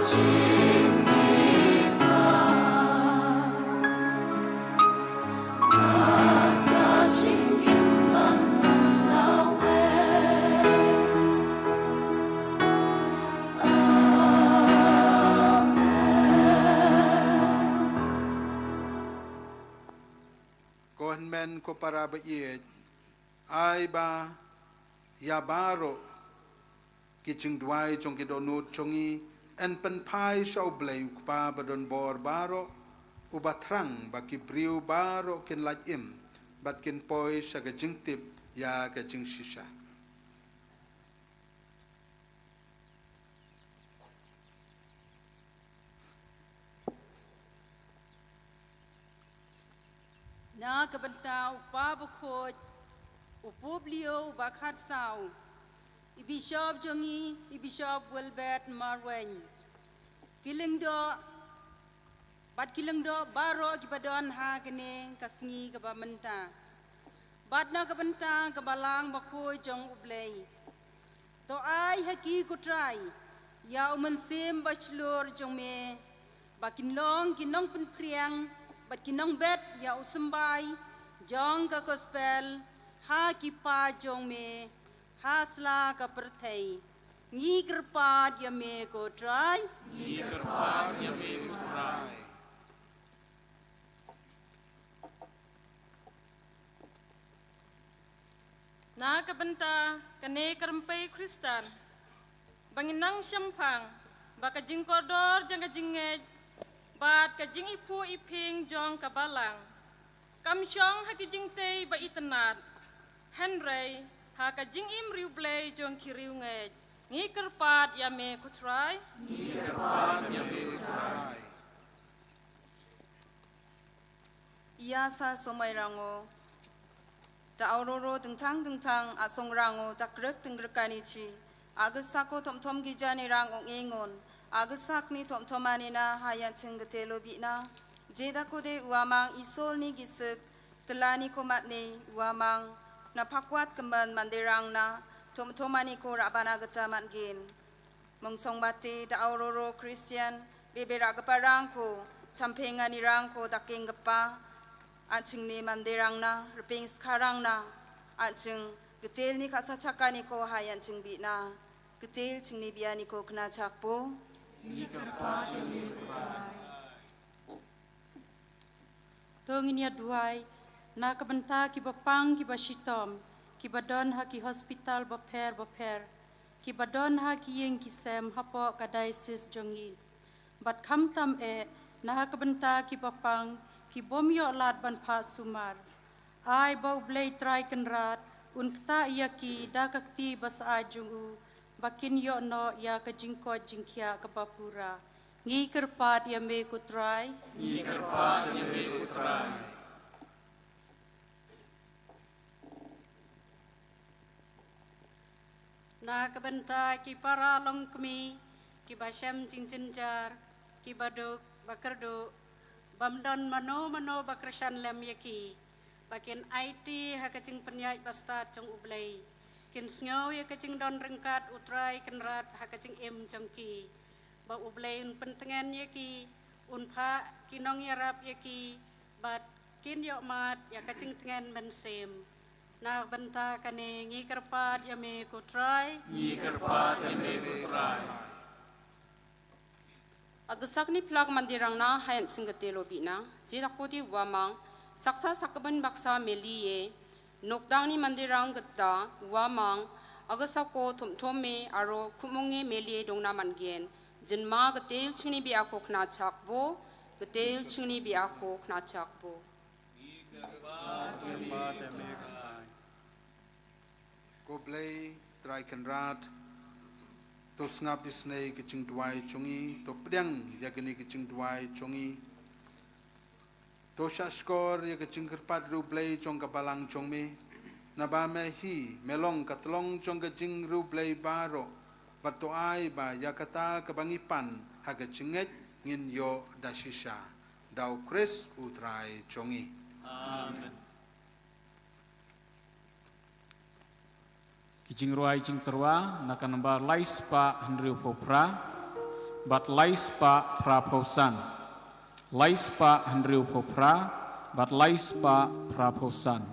Ko hynmen ko para ba ïeit, ai ba ïa baroh ki jingduwai jong ki dohnud jong ngi yn pynphai sha U Blei U Kpa ba don bor baroh, uba thrang ba ki briew baroh kin lait im bad kin poi sha ka jingtip ïa ka jingshisha. Na ka bynta u Pa Bakhuid, u Pope Leo ba khatsaw, i Bishop jong ngi, i Bishop Wilbert Marwein, ki lyngdoh, bad ki lyngdoh baroh kiba don ha kane ka sngi kaba mynta, bad na ka bynta ka Balang Bakhuid jong U Blei. To ai ha ki, ko Trai, ïa u Mynsiem Bashlur jong me, ba kin long ki nongpynphriang bad ki nongbet ïa u symbai jong ka Gospel ha ki paid jong me ha sla ka pyrthei. Ngi kyrpad ïa me, ko Trai. Ngi kyrpad ïa me, ko Trai. Na ka bynta kane ka rympei Khristan, ba ngin nang shemphang ba ka jingkordor jong ka jingngeit bad ka jingiphuh iphieng jong ka Balang kam shong ha ki jingtei ba itynnad, hynrei ha ka jingim riewblei jong ki riewngeit. Ngi kyrpad ïa me, ko Trai. Ngi kyrpad ïa me, ko Trai. Ïa sa somai rango, da auroro dengtang dengtang a song rango da krek tengrek kani chi, a gelsak ko tomtom gija ni rang ong engon, a gelsak ni tomtom ani na ha yan ching gete lo bina, je da ko de uamang isol ni gisek, telani ko mat ni uamang, na pakwat kemen manderang na, tomtom ani ko rabana geta mat gen. Mong song bate da auroro Christian, bebe ra gepa rang ko, champeng ani rang ko da keng gepa, anching ni manderang na, repeng sekarang na, anching getel ni kasa chakani ko hai anching bi na, getel ching ni bia ni ko kena chakpo. Ni kyrpad ïa me, ko Trai. To ngin ïa duwai na ka bynta kiba pang kiba shitom, kiba don ha ki hospital bapher bapher, kiba don ha ki ïing ki sem hapoh ka diocese jong ngi. Bad khamtam eh na ka bynta kiba pang, ki bym ïoh lad ban phah sumar. Ai ba U Blei Trai Kynrad un ktah ïa ki da ka kti ba syaid jong u, ba kin ïoh noh ïa ka jingkoit jingkhiah kaba pura. Ngi kyrpad ïa me, ko Trai. Ngi kyrpad ïa me, ko Trai. Na ka bynta ki para longkmie, kiba shem jingjynjar, kiba duk, ba kyrduh, bym don mano mano ba kyrshan lem ïa ki, ba kin aiti ha ka jingpynïaid bastad jong U Blei. Kin sngew ïa ka jingdon ryngkat U Trai Kynrad ha ka jingim jong ki. Ba U Blei un pyntngen ïa ki, un phah ki nongïarap ïa ki, bad kin ïoh mad ïa ka jingtngen mynsiem. Na bynta kane ngi kyrpad ïa me, ko Trai. Ngi kyrpad ïa me, ko Trai. A gesak ni plak mandirang na hayan singkate lo bina, je da ko di uamang, saksa sakben baksa meli ye, nokdang ni mandirang geta, uamang, a gesak ko thum thum me, aro khumong ye meli ye dong na man gen, jin ma getel chuni bi ako khna chak bo, getel chuni bi ako khna chak bo. Ko Blei Trai Kynrad, to sngap isnei ki jingduwai jong ngi, to pdiang ïa kini ki jingduwai jong ngi. To shah shkor ïa ki jingkyrpad riewblei jong ka balang jong me. Naba me hi, me long ka tlong jong ka jingriewblei baroh, bad to ai ba ïa kata kaba ngi pan ha ka jingngeit ngin ïoh da shisha. Da U Khrist U Trai jong ngi. Amen. Ki jingrwai jingtyrwa na ka nambar lai spah hynriew phew phra. bad lai spah phra phew san. Lai spah hynriew phew phra bad lai spah phra phew san.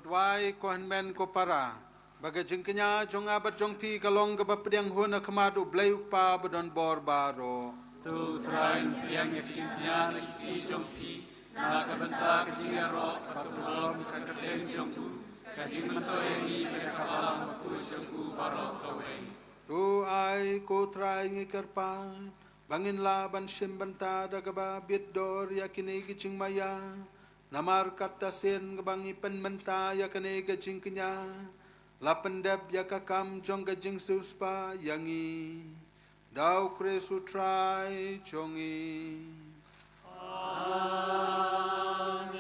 Duwai ko hynmen ko para, ba ka jingkñia jong nga bad jong phi ka long kaba pdiang hun ha khmat U Blei U Kpa ba don bor baroh. To U Trai un pdiang ïa ka jingkñia na ki kti jong phi, na ka bynta ka jingïaroh kaba burom ka kyrteng jong u, ka jingmyntoi ïa ngi bad ka balang bakhuid jong u baroh kawei. To ai ko Trai ngi kyrpad ba ngin lah ban shim bynta da kaba bit dor ïa kine ki jingmaïa. Namar kata sien kaba ngi pynmynta ïa kane ka jingkñia, la pyndep ïa ka kam jong ka jingsiewspah ïa ngi. Da U Khrist U Trai jong ngi. Amen.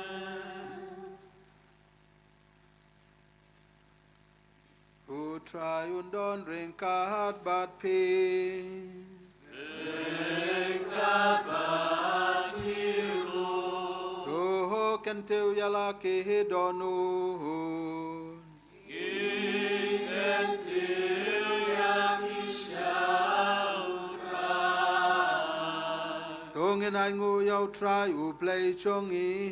U Trai un don ryngkat bad phi. Ryngkat bad phi ruh. To kyntiew ïa la ki dohnud. Ngi kyntiew ïa ki sha U Trai. To ngin ainguh ïa U Trai U Blei jong ngi.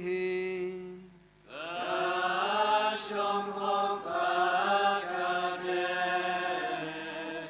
Ka shong hok bad ka dei.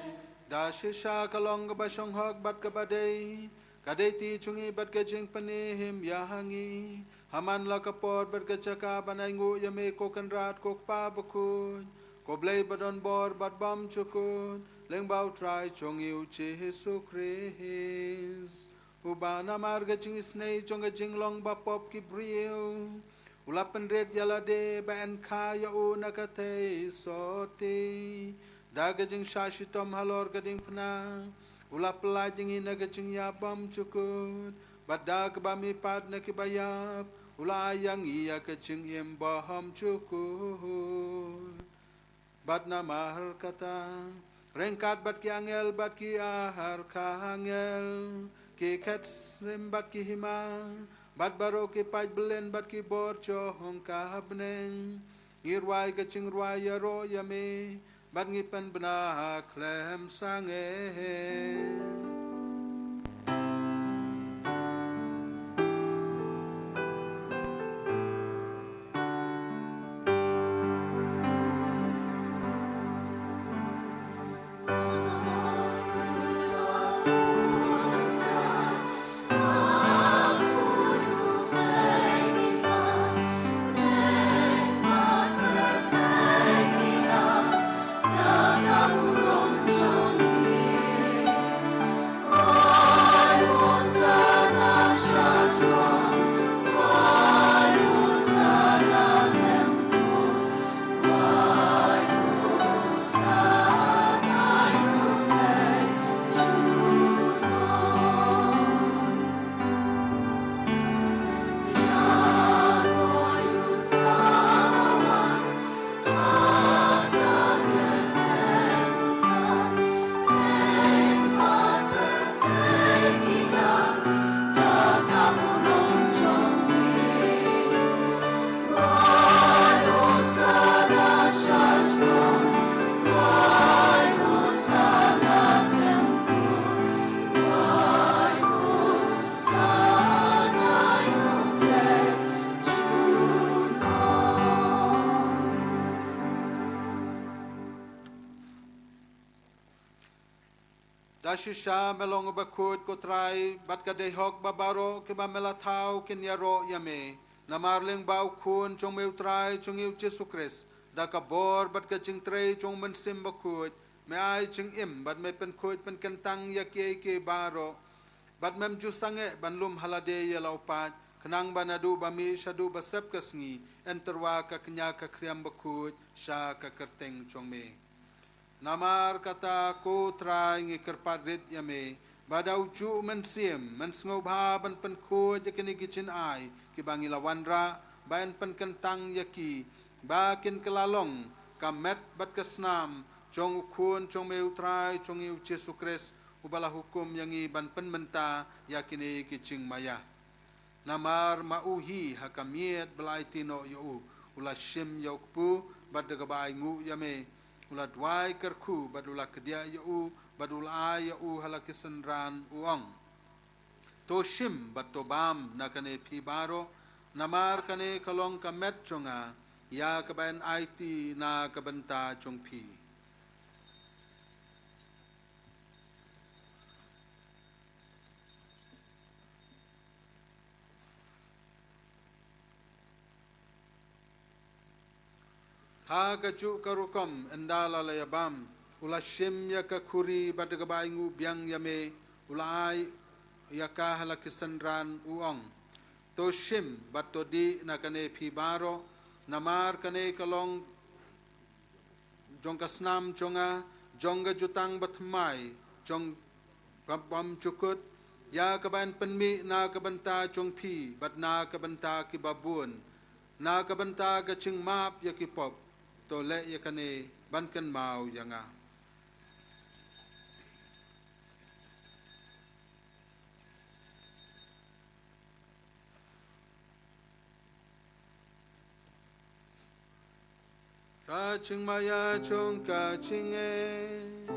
Da shisha ka long kaba shong hok bad kaba dei, ka dei ti jong ngi bad ka jingpynim ïa ngi. Ha man la ka por bad ka jaka ban ainguh ïa me ko Kynrad ko Kpa bakhuid, ko Blei ba don bor bad bymjukut, lyngba U Trai jong ngi U Jisu Khrist. Uba namar ka jingisynei jong ka jinglong bapop ki briew, u la pynrit ïa lade ba yn kha ïa u na ka theisotti. Da ka jingshah shitom halor ka diengphna, u la pyllait ïa ngi na ka jingïap bymjukut. Bad da kaba mihpat na kiba ïap, u la ai ïa ngi ïa ka jingim bymjukut. Bad namar kata, ryngkat bad ki angel, bad ki archangel, ki khet syiem bad ki hima, bad baroh ki paid bylliñ bad ki bor jong ka bneng, ngi rwai ka jingrwai ïaroh ïa me, bad ngi pynbna khlem sangeh. Da shisha me long uba khuid ko Trai, bad ka dei hok ba baroh kiba me la thaw kin ïaroh ïa me. Namar lyngba u Khun jong me u Trai jong ngi u Jisu Khrist, da ka bor bad ka jingtrei jong u Mynsiem Bakhuid, me ai jingim bad me pynkhuid pynkyntang ïa kiei kiei baroh. Bad mem ju sangeh ban lum ha lade ïa la u paid, khnang ba naduh ba mih shaduh ba sep ka sngi, yn tyrwa ka kñia ka khriam bakhuid sha ka kyrteng jong me. Namar kata ko Trai ngi kyrpad rit ïa me, ba da u juh Mynsiem, men sngewbha ban pynkhuid ïa kine ki jingai kiba ngi la wanrah, ba yn pynkyntang ïa ki, ba kin kylla long ka met bad ka snam jong u Khun jong me u Trai jong ngi u Jisu Khrist, uba la hukum ïa ngi ban pynmynta ïa kine ki jingmaïa. Namar ma u hi ha ka miet ba la aiti noh ïa u, u la shim ïa u kpu, bad da kaba ainguh ïa me, u la duwai kyrkhu, bad u la kdiah ïa u, bad u la ai ïa u ha la ki synran, u ong: To shim bad to bam na kane phi baroh, namar kane ka long ka met jong nga, ïa kaba yn aiti na ka bynta jong phi. Ha kajuh ka rukom ynda la la ïabam, u la shim ïa ka khuri bad da kaba ainguh biang ïa me, u la ai ïa ka ha la ki synran, u ong: To shim bad to dih na kane phi baroh, namar kane ka long jong ka snam jong nga, jong ka jutang bathymmai jong ka bymjukut, ïa kaba yn pynmih na ka bynta jong phi bad na ka bynta ki babun, na ka bynta ka jingmap ïa ki pop. To leh ïa kane ban kynmaw ïa nga. Ka jingmaïa jong ka jingngeit.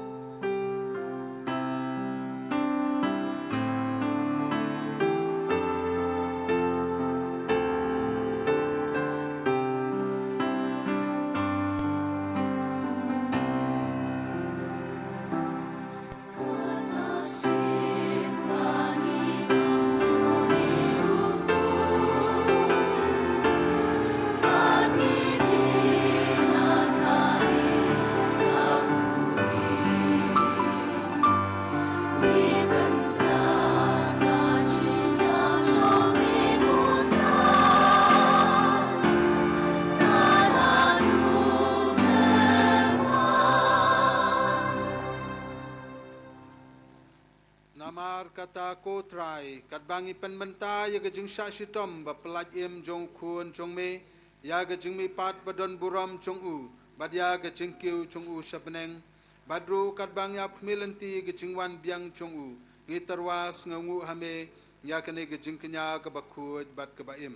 Namar kata, ko Trai, katba ngi pynmynta ïa ka jingshah shitom ba pyllait im jong u Khun jong me, ïa ka jingmihpat ba don burom jong u, bad ïa ka jingkiew jong u sha bneng, bad ruh katba ngi ap khmih lynti ïa ka jingwan biang jong u, ngi tyrwa sngewnguh ha me ïa kane ka jingkñia kaba khuid bad kaba im.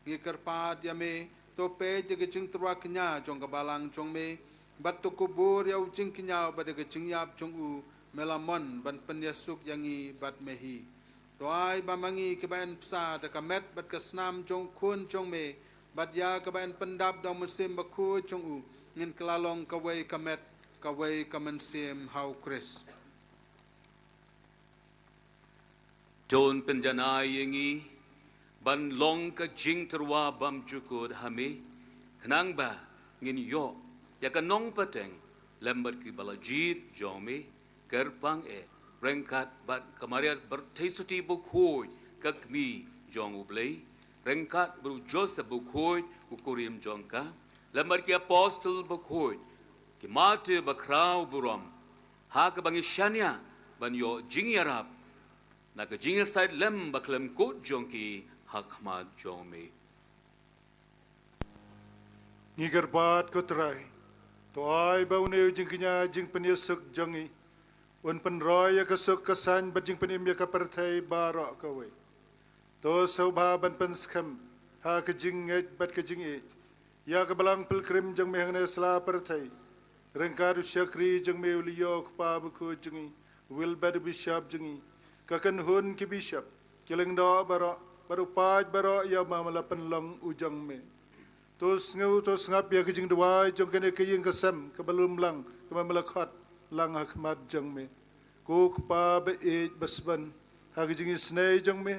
Ngi kyrpad ïa me, to peit ïa ka jingtyrwa kñia jong ka balang jong me, bad to kubur ïa u jingkñia bad ïa ka jingïap jong u, me la mon ban pynïasuk ïa ngi bad me hi. To ai ba ma ngi kiba yn bsa da ka met bad ka snam jong u Khun jong me, bad ïa kaba yn pyndap da u Mynsiem Bakhuid jong u, ngin kylla long kawei ka met, kawei ka mynsiem ha u Khrist. To un pynjanai ïa ngi ban long ka jingtyrwa bymjukut ha me, khnang ba ngin ïoh ïa ka nongpateng lem bad kiba la jied jong me, kyrpang eh, ryngkat bad ka Maria Baptistuti bakhuid, ka kmie jong U Blei, ryngkat bad u Joseph bakhuid, u kurim jong ka, lem bad ki apostol bakhuid, ki martyr bakhraw burom, ha kaba ngi shaniah ban ïoh jingïarap na ka jingïasaid lem bakhlem kut jong ki ha khmat jong me. Ngi kyrpad, ko Trai, to ai ba une u jingkñia jingpynïasuk jong ngi un pynroi ïa ka suk ka saiñ bad jingpynim ïa ka pyrthei baroh kawei. To sngewbha ban pynskhem ha ka jingngeit bad ka jingïeit ïa ka balang pilgrim jong me hangne sla pyrthei, ryngkat u shakri jong me u Leo u kpa bakhuid jong ngi, u Wilbert u bishop jong ngi, ka kynhun ki bishop, ki lyngdoh baroh, bad u paid baroh ïa uba me la pynlong u jong me. To sngew, to sngap ïa ka jingduwai jong kane ka ïing ka sem kaba lumlang kaba me la khot lang ha khmat jong me. Ko Kpa ba ïeit ba sbon, ha ka jingisynei jong me,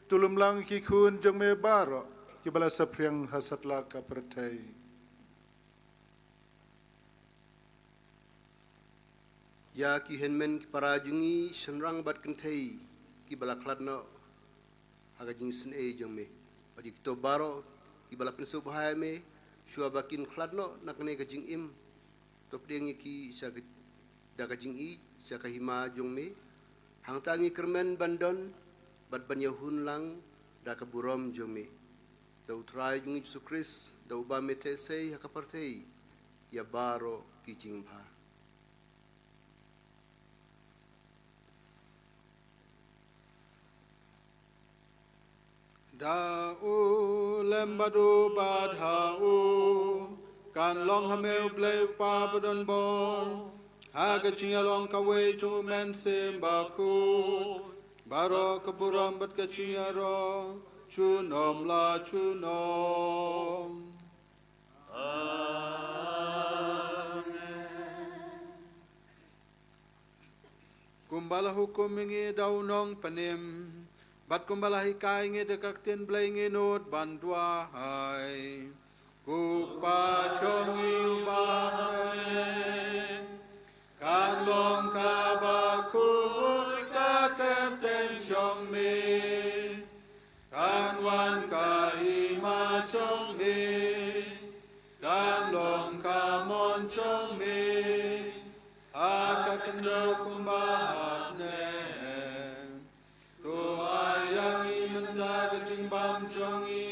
to lumlang ki khun jong me baroh kiba la saphriang ha satlak ka pyrthei. Ïa ki hynmen ki para jong ngi shynrang bad kynthei kiba la khlad noh ha ka jingisynei jong me, bad ïa kito baroh kiba la pynsngewbha ïa me shuwa ba kin khlad noh na kane ka jingim, to pdiang ïa ki sha ka, da ka jingïeit sha ka hima jong me. Hangta ngi kyrmen ban don bad ban ïahun lang da ka burom jong me. Da U Trai jong ngi Jisu Khrist, da uba me theh sei ha ka pyrthei ïa baroh ki jingbha. Da u lem bad u bad ha u, kan long ha me U Blei U Kpa badonbor, ha ka jingïalong kawei jong U Mynsiem Bakhuid, baroh ka burom bad ka jingïaroh junom la junom. la hukum ïa ngi da u Nongpynim, bad kumba la hikai ïa ngi da ka ktien Blei, ngi nud ban duwai. Ko Pa jong ngi uba ha bneng, kan long kaba khuid ka kyrteng jong me, kan wan ka hima jong me, kan long ka mon jong me ha ka khyndew kumba ha bneng. To ai ïa ngi mynta ka jingbam jong ngi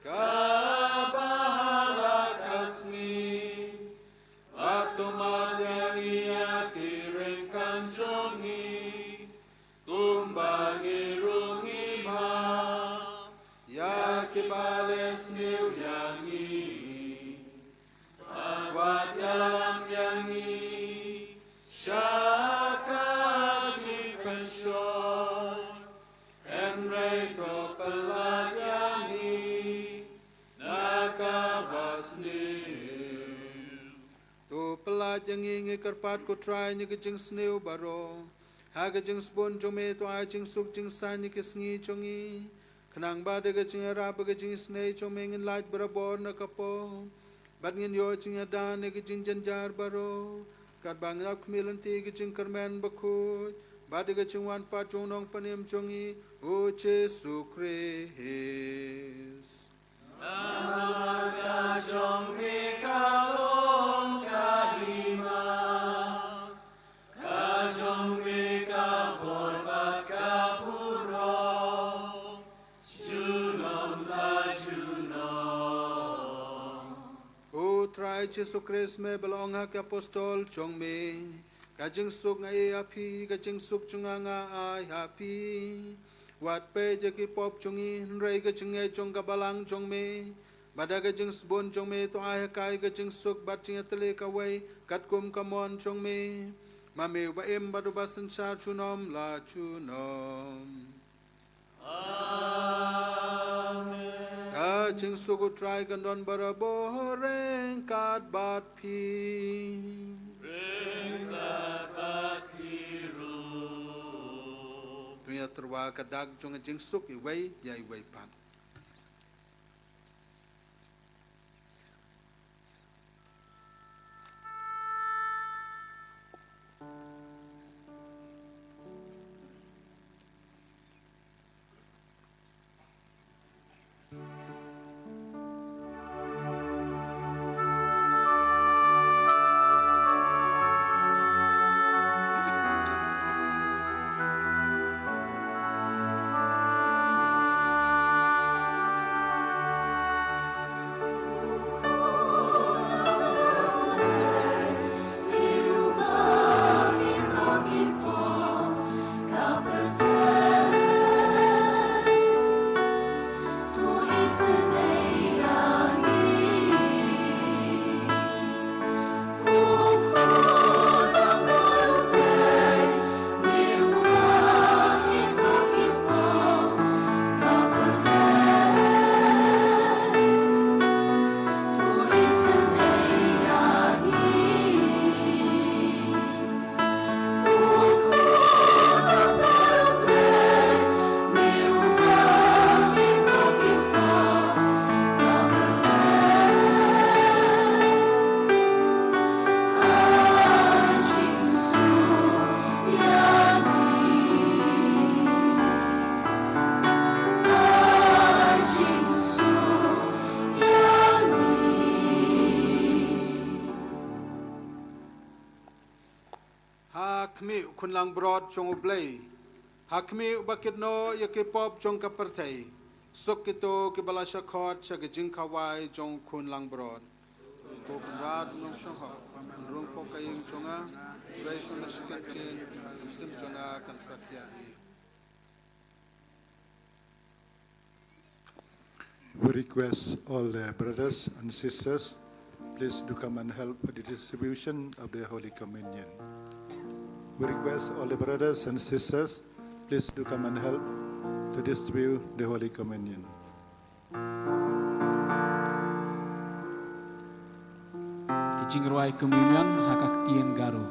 kaba ha la ka sngi, bad to map ïa ngi ïa ki ryngkat jong ngi, kumba ngi ruh ngi map ïa kiba leh sniew ïa ngi. Wat ïalam ïa ngi sha ka jingpynshoi, hynrei to pyllait ïa ngi na kaba sniew. To pyllait ïa ngi, ngi kyrpad ko Trai, na ka jingsniew baroh. Ha ka jingsbun jong me to ai jingsuk jingsaiñ ïa ki sngi jong ngi, khnang ba da ka jingïarap bad ka jingisynei jong me ngin lait barabor na ka pop, bad ngin ïoh jingïada na ka jingjynjar baroh, katba ngin ap khmih lynti ïa ka jingkyrmen bakhuid bad da ka jingwan pat jong u Nongpynim jong ngi, u Jisu Khrist. Namar ka jong me ka long ka hima, ka jong me ka bor bad ka burom, junom la junom. Ko Trai Jisu Khrist, me ba la ong ha ki apostol jong me, ka jingsuk nga ai ïa phi, ka jingsuk jong nga nga ai ha phi. Wat peit ïa ki pop jong ngi, hynrei ka jingngeit jong ka balang jong me, bad da ka jingsbun jong me to ai ha ka ka jingsuk bad jingïatylli kawei katkum ka mon jong me, ma me uba im bad uba synshar junom la junom. Amen. Ka jingsuk u Trai kan don barabor ryngkat bad phi. Ryngkat bad phi ruh. To ïatyrwa ka dak jong ka jingsuk iwei ïa iwei pat. Ha khmih u khun langbrot jong U Blei, ha khmih uba kit noh ïa ki pop jong ka pyrthei, suk kito kiba la shah khot sha ka jingkhawai jong u khun langbrot. Ko Kynrad Nongshong Hok, rung pok ka ïing jong nga, soi sha ka kyntien, ka mynsiem jong nga kan satia ïa. We request all the brothers and sisters, please do come and help with the distribution of the Holy Communion. We request all the brothers and sisters, please do come and help to distribute the Holy Communion. Ka jingrwai communion ha ka ktien Garo.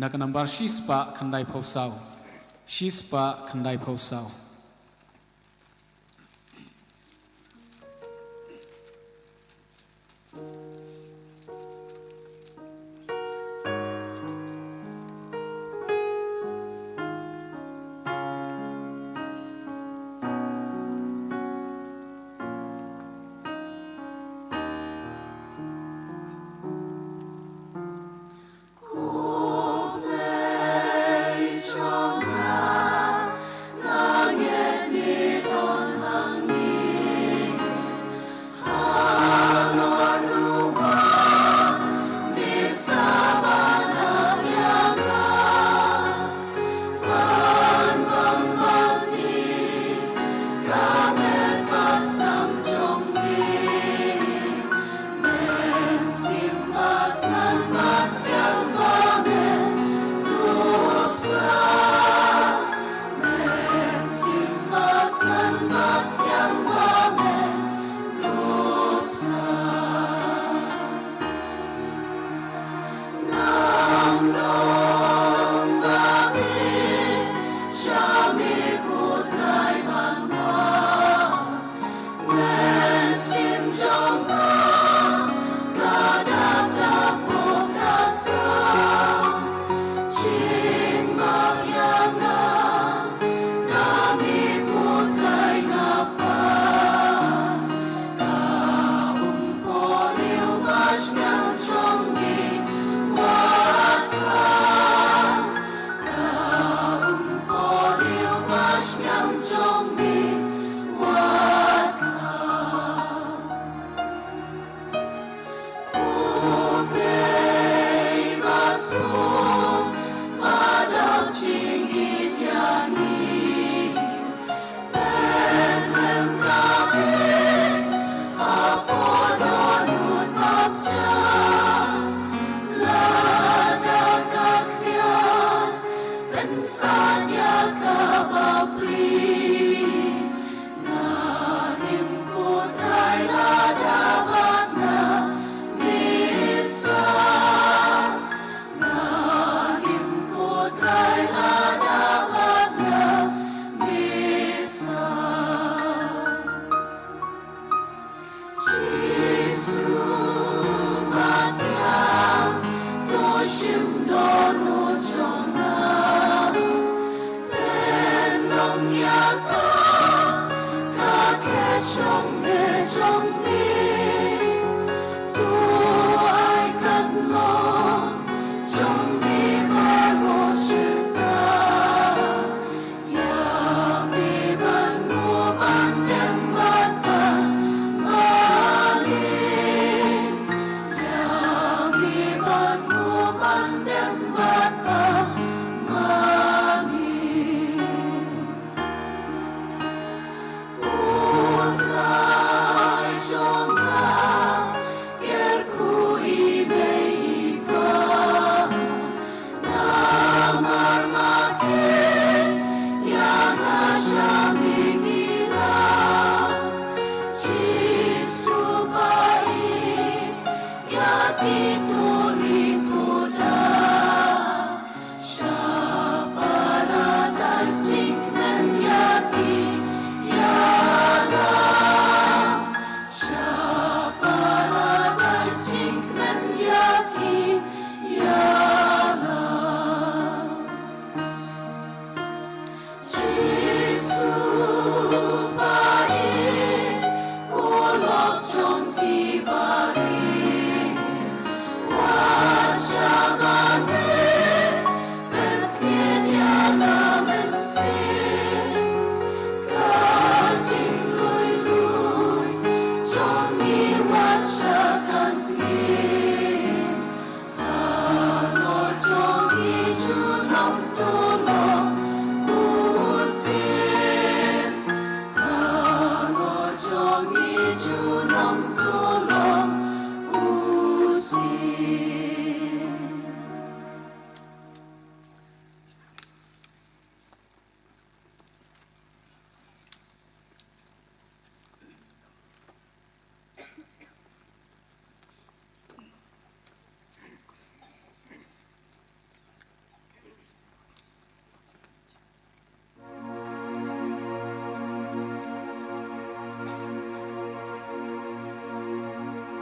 Na ka nambar shispah khyndaiphew saw. Shispah khyndaiphew saw.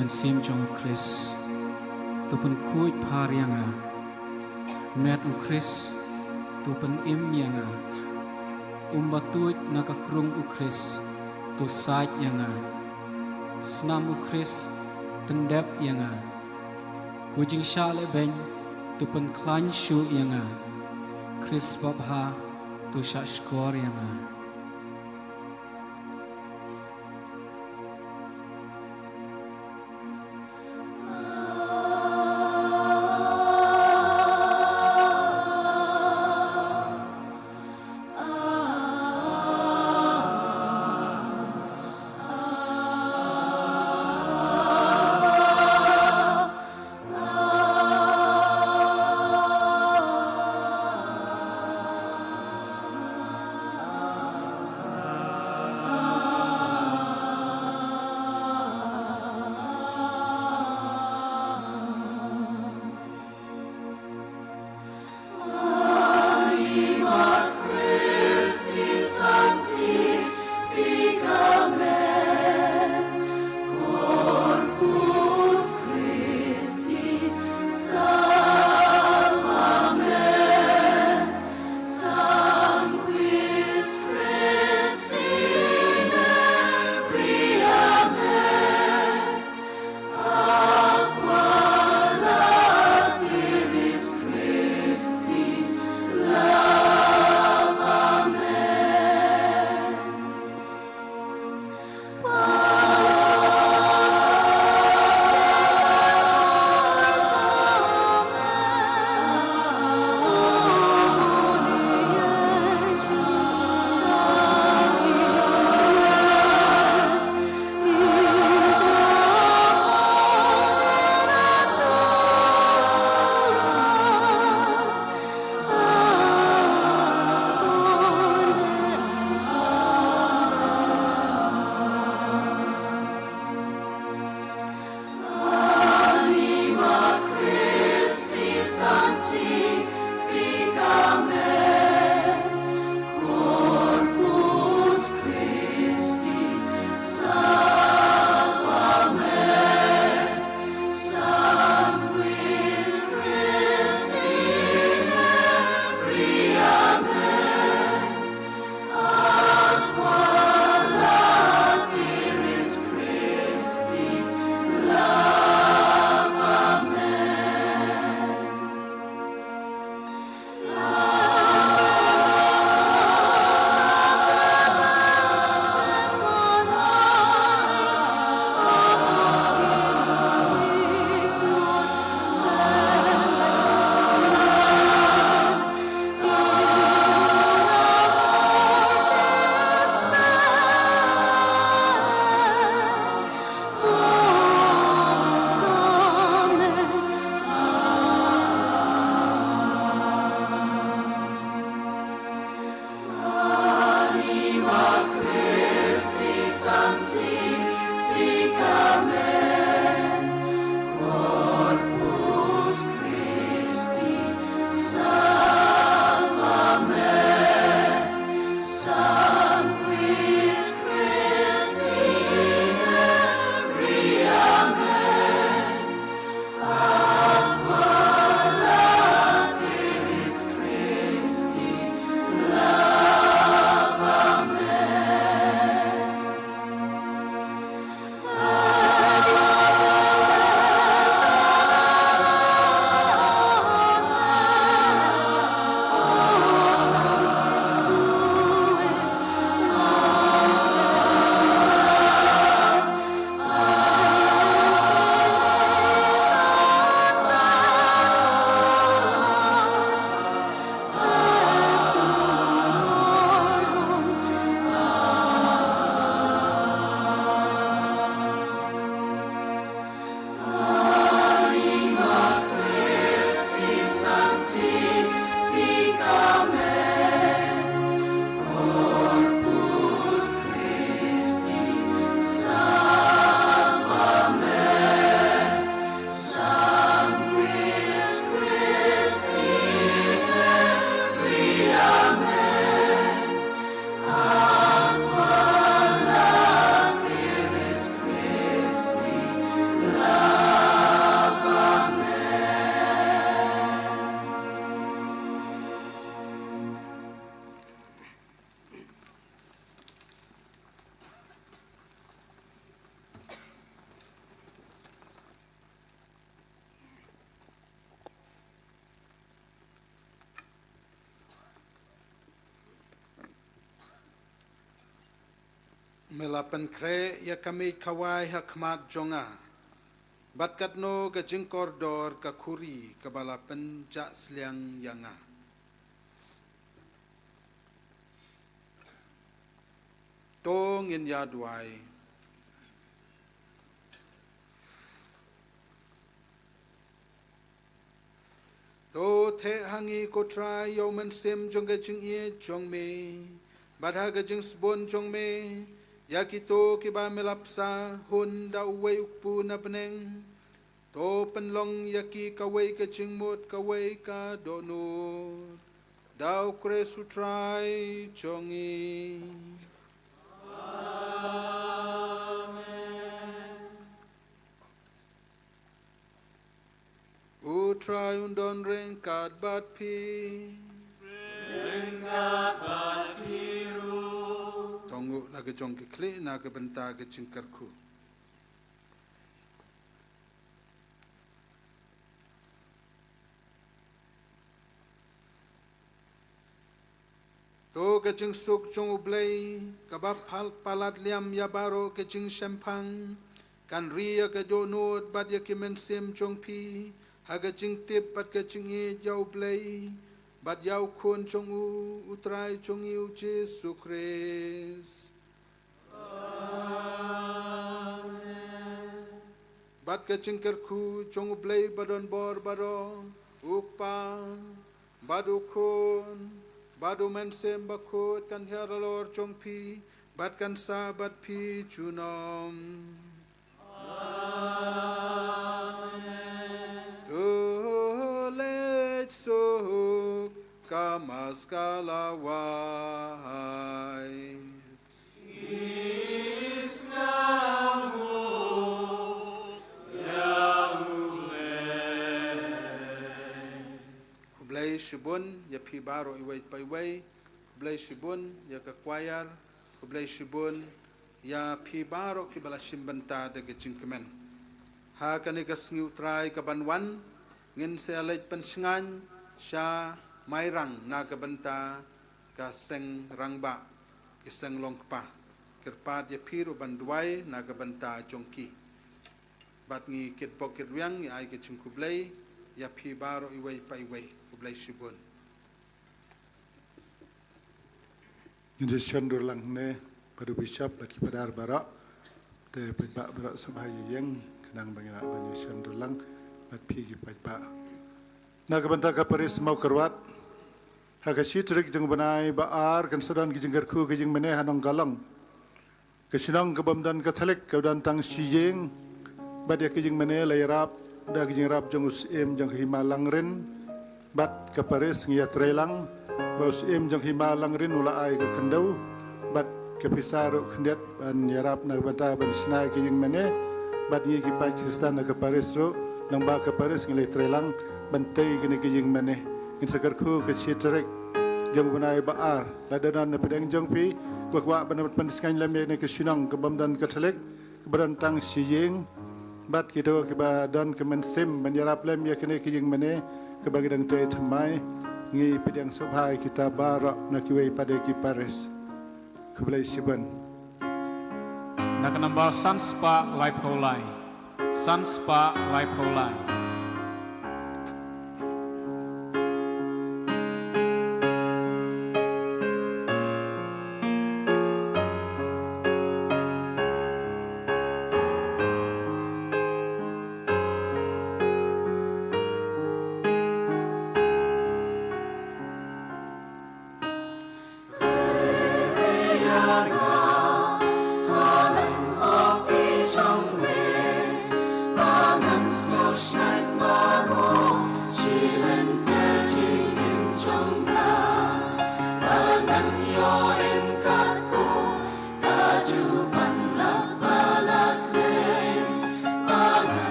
Mynsiem jong u Khrist, to pynkhuid phar ïa nga. Met u Khrist, to pynim ïa nga. Um batuid na ka krung u Khrist, to said ïa nga. Snam u Khrist, pyndep ïa nga. Ko jingshah lehbeiñ, to pynkhlaiñ shuh ïa nga. Khrist babha, to shah shkor ïa nga. Me la pynkhreh ïa ka miej khawai ha khmat jong nga, bad katno ka jingkordor ka khuri kaba la pynjah sliang ïa nga. To ngin ïa duwai. To theh ha ngi ko Trai ïa u mynsiem jong ka jingïeit jong me, bad ha ka jingsbun jong me, ïa kito kiba me la pynsa hun da uwei u kpu na bneng. To pynlong ïa ki kawei ka jingmut kawei ka dohnud, da u Khrist u Trai jong ngi. Amen. U Trai un don ryngkat bad phi. Ryngkat bad phi ruh. To nguh la ka jong ki khlieh na ka bynta ka jingkyrkhu. To ka jingsuk jong U Blei, kaba phal palat liam ïa baroh ka jingshemphang, kan ri ïa ka dohnud bad ïa ki mynsiem jong phi, ha ka jingtip bad ka jingïeit ïa U Blei, bad ïa u Khun jong u, U Trai jong ngi U Jisu Khrist. Bad ka jingkyrkhu jong U Blei ba don bor baroh, U Kpa, bad U Khun, bad U Mynsiem Bakhuid kan hiar halor jong phi, bad kan sah bad phi junom. Amen. To leit suk ka Maskala Wai. Khublei shibun ïa phi baroh iwei pa iwei. Khublei shibun ïa ka choir. Khublei shibun ïa phi baroh kiba la shim bynta da ka jingkmen. Ha kane ka sngi U Trai kaban wan, ngin sa leit pynshngaiñ sha Mairang na ka bynta ka seng rangbah, ki seng longkpa. Kyrpad ïa phi ruh ban duwai na ka bynta jong ki. Bad ngi kitbok kitrwiang ngi ai ka jingkhublei ïa phi baroh iwei pa iwei. Khublei shibun. Ngin ïa shon dur lang ne, bad u Bishop bad ki padar baroh. Te paidbah baroh sngewbha ïeng, khnang ba ngin lah ban ïa shon dur lang bad phi ki paidbah. Na ka bynta ka Parish Mawkyrwat, ha ka shi tarik jong u bnai ba ar kan sa don ka jingkyrkhu ka jingmane ha Nongkalong. Ka shnong kabym don Katholik, ka don tang shi ïing, bad ïa ka jingmane la ïarap da ka jingïarap jong u Syiem jong ka Hima Langrin, bad ka Parish ngi ïatreilang ba u Syiem jong ka Hima Langrin u la ai ka khyndew bad ka pisa ruh khyndiat ban ïarap na ka bynta ban shna ïa ka jingmane, bad ngi ki paid Khristan na ka Parish ruh, lyngba ka Parish ngi la ïatreilang ban tei kane ka jingmane. Ngin sa kyrkhu ka shi tarik jong u bnai ba ar. Lada don na pdeng jong phi ba kwah ban pynskhem lem ïa kane ka shnong kabym don Katholik, kaba don tang shi ïing, bad kito kiba don ka mynsiem ban ïarap lem ïa kane ka jingmane kaba ngi dang tei thymmai, ngi pdiang sngewbha ïa kita baroh na kiwei pat de ki Parish. Khublei shibun. Na ka nambar san spah laiphew lai. San spah laiphew lai.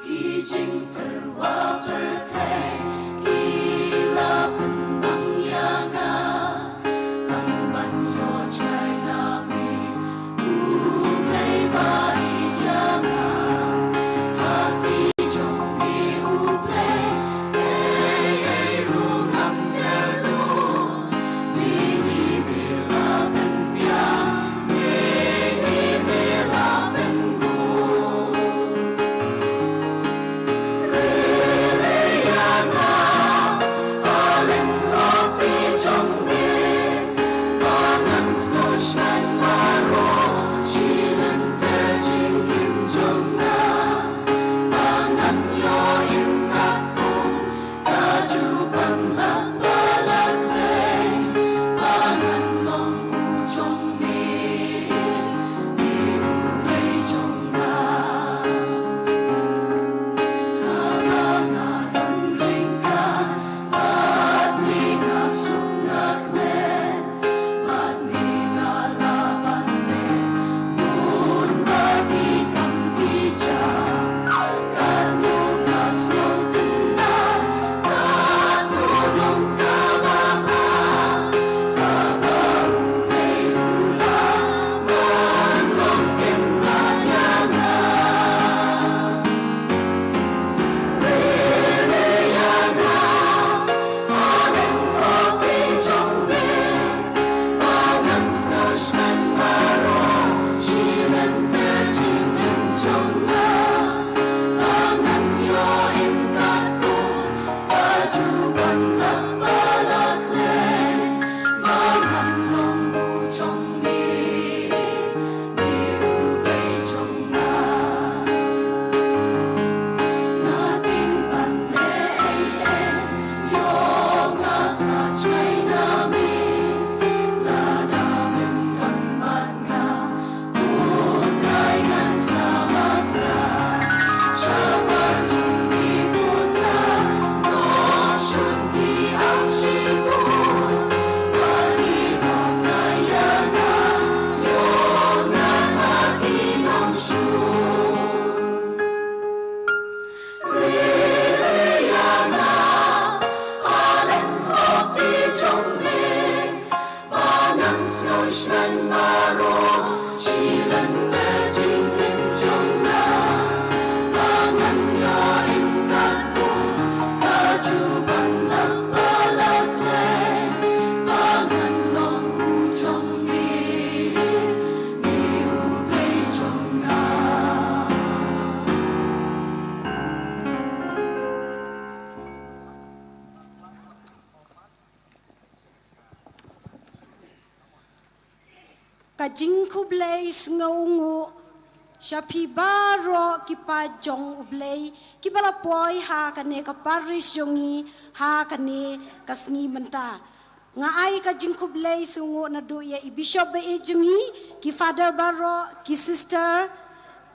Ki jingtyrwa pyrthei ki la pynbang ïa nga, tang ban ïoh jai na me, U Blei ba ïeit ïa nga. Ha ki jong me U Blei, Ka jingkhublei sngewnguh sha phi baroh ki paid jong U Blei kiba la poi ha kane ka parish jong ngi ha kane ka sngi mynta. Nga ai ka jingkhublei sngewnguh naduh ïa i bishop ba ïeit jong ngi, ki father baroh, ki sister,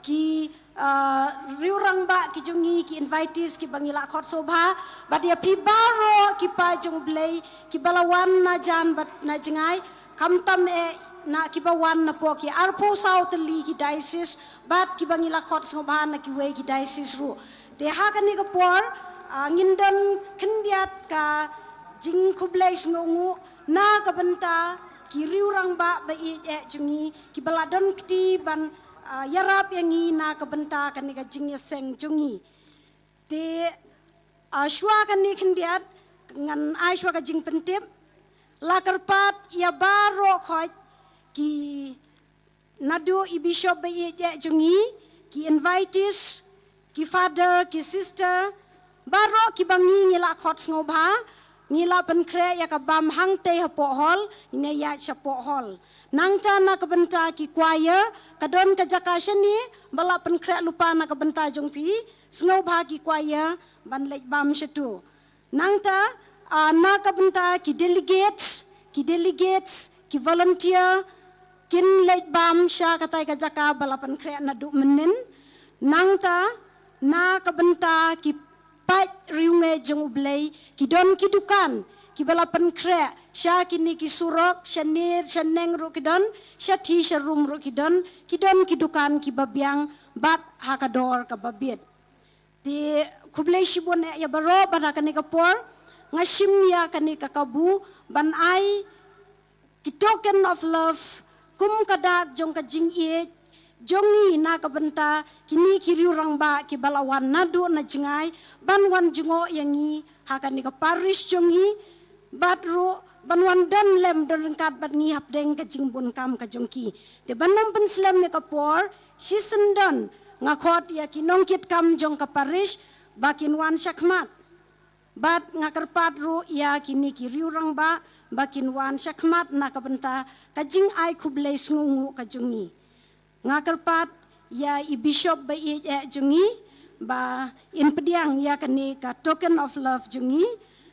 ki, ah, riewrangbah ki jong ngi, ki invitees kiba ngi la khot sngewbha, bad ïa phi baroh ki paid jong U Blei kiba la wan na jan bad na jngai, khamtam eh na kiba wan napoh ki arphew saw tylli ki diocese, bad kiba ngi la khot sngewbha na kiwei ki diocese ruh. Te ha kane ka por, ah, ngin don khyndiat ka jingkhublei sngewnguh na ka bynta ki riewrangbah ba ïeit eh jong ngi kiba la don kti ban, ah, ïarap ïa ngi na ka bynta kane ka jingïaseng jong ngi. Te, ah, shuwa kane khyndiat ngan ai shuwa ka jingpyntip. La kyrpad ïa baroh khoit ki, naduh i bishop ba ïeit eh jong ngi, ki invitees, ki father, ki sister, baroh kiba ngi ngi la khot sngewbha, ngi la pynkhreh ïa ka bam hangtei hapoh hall, ngin ïaid shapoh hall. Nangta na ka bynta ki choir, ka don ka jaka shane ba la pynkhreh lypa na ka bynta jong phi, sngewbha ki choir ban leit bam shatu. Nangta, ah, na ka bynta ki delegates, ki delegates, ki volunteer, kin leit bam sha katai ka jaka ba la pynkhreh naduh mynnin. Nangta, na ka bynta ki paid riewngeit jong U Blei, ki don ki dukan kiba la pynkhreh sha kine ki surok, sha nit, sha neng ruh ki don, sha thi sha rum ruh ki don, ki don ki dukan kiba biang, bad ha ka dor kaba bit. Te khublei shibun eh ïa baroh, bad ha kane ka por nga shim ïa kane ka kabu ban ai ki token of love kum ka dak jong ka jingïeit jong ngi na ka bynta kine ki riewrangbah kiba la wan naduh na jngai ban wan jngoh ïa ngi ha kane ka parish jong ngi, bad ruh ban wan don lem don ryngkat bad ngi hapdeng ka jingbun kam ka jong ki. Te ban ym pynslem ïa ka por, shisien don nga khot ïa ki nongkitkam jong ka parish ba kin wan shakhmat. Bad nga kyrpad ruh ïa kine ki riewrangbah ba kin wan shakhmat na ka bynta ka jingai khublei sngewnguh ka jong ngi. Nga kyrpad ïa i bishop ba ïeit eh jong ngi ba in pdiang ïa kane ka token of love jong ngi.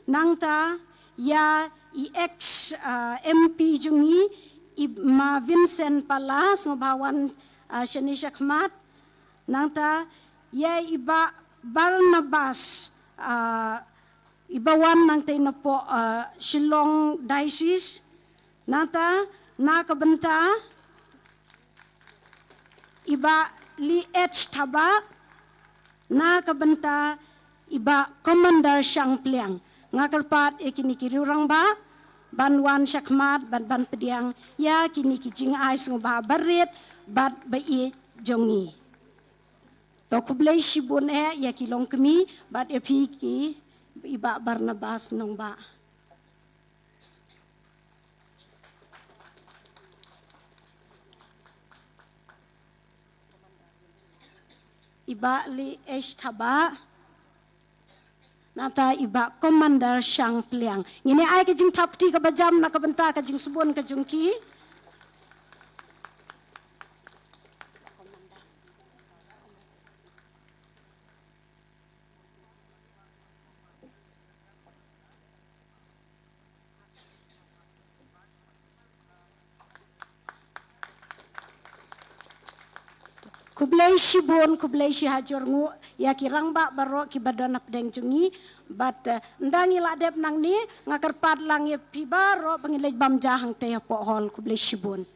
Nangta ïa i ex, ah, M P jong ngi, i Ma Vincent Pala, sngewbha wan, ah, shane shakhmat. Nangta ïa i Bah Barnabas, ah, iba wan nangta napoh, ah, Shillong Diocese. Nangta na ka bynta i Bah Li H Thabah, na ka bynta i Bah Commander Shangpliang. Nga kyrpad ïa kine ki riewrangbah ban wan shakhmat bad ban pdiang ïa kine ki jingai sngewbha barit bad ba ïeit jong ngi. To khublei shibun eh ïa ki longkmie bad ïa phi ki, i Bah Barnabas Nongbah. I Bah Li H Thabah. Nangta i Bah Commander Shangpliang. Ngin ai ka jingthap kti kaba jam na ka bynta ka jingsbun ka jong ki. Khublei shibun, khublei shihajar nguh ïa ki rangbah baroh kiba don hapdeng jong ngi. Bad, eh, ynda ngi la dep nangne, nga kyrpad lang ïa phi baroh ba ngin leit bam ja hangtei hapoh hall. Khublei shibun.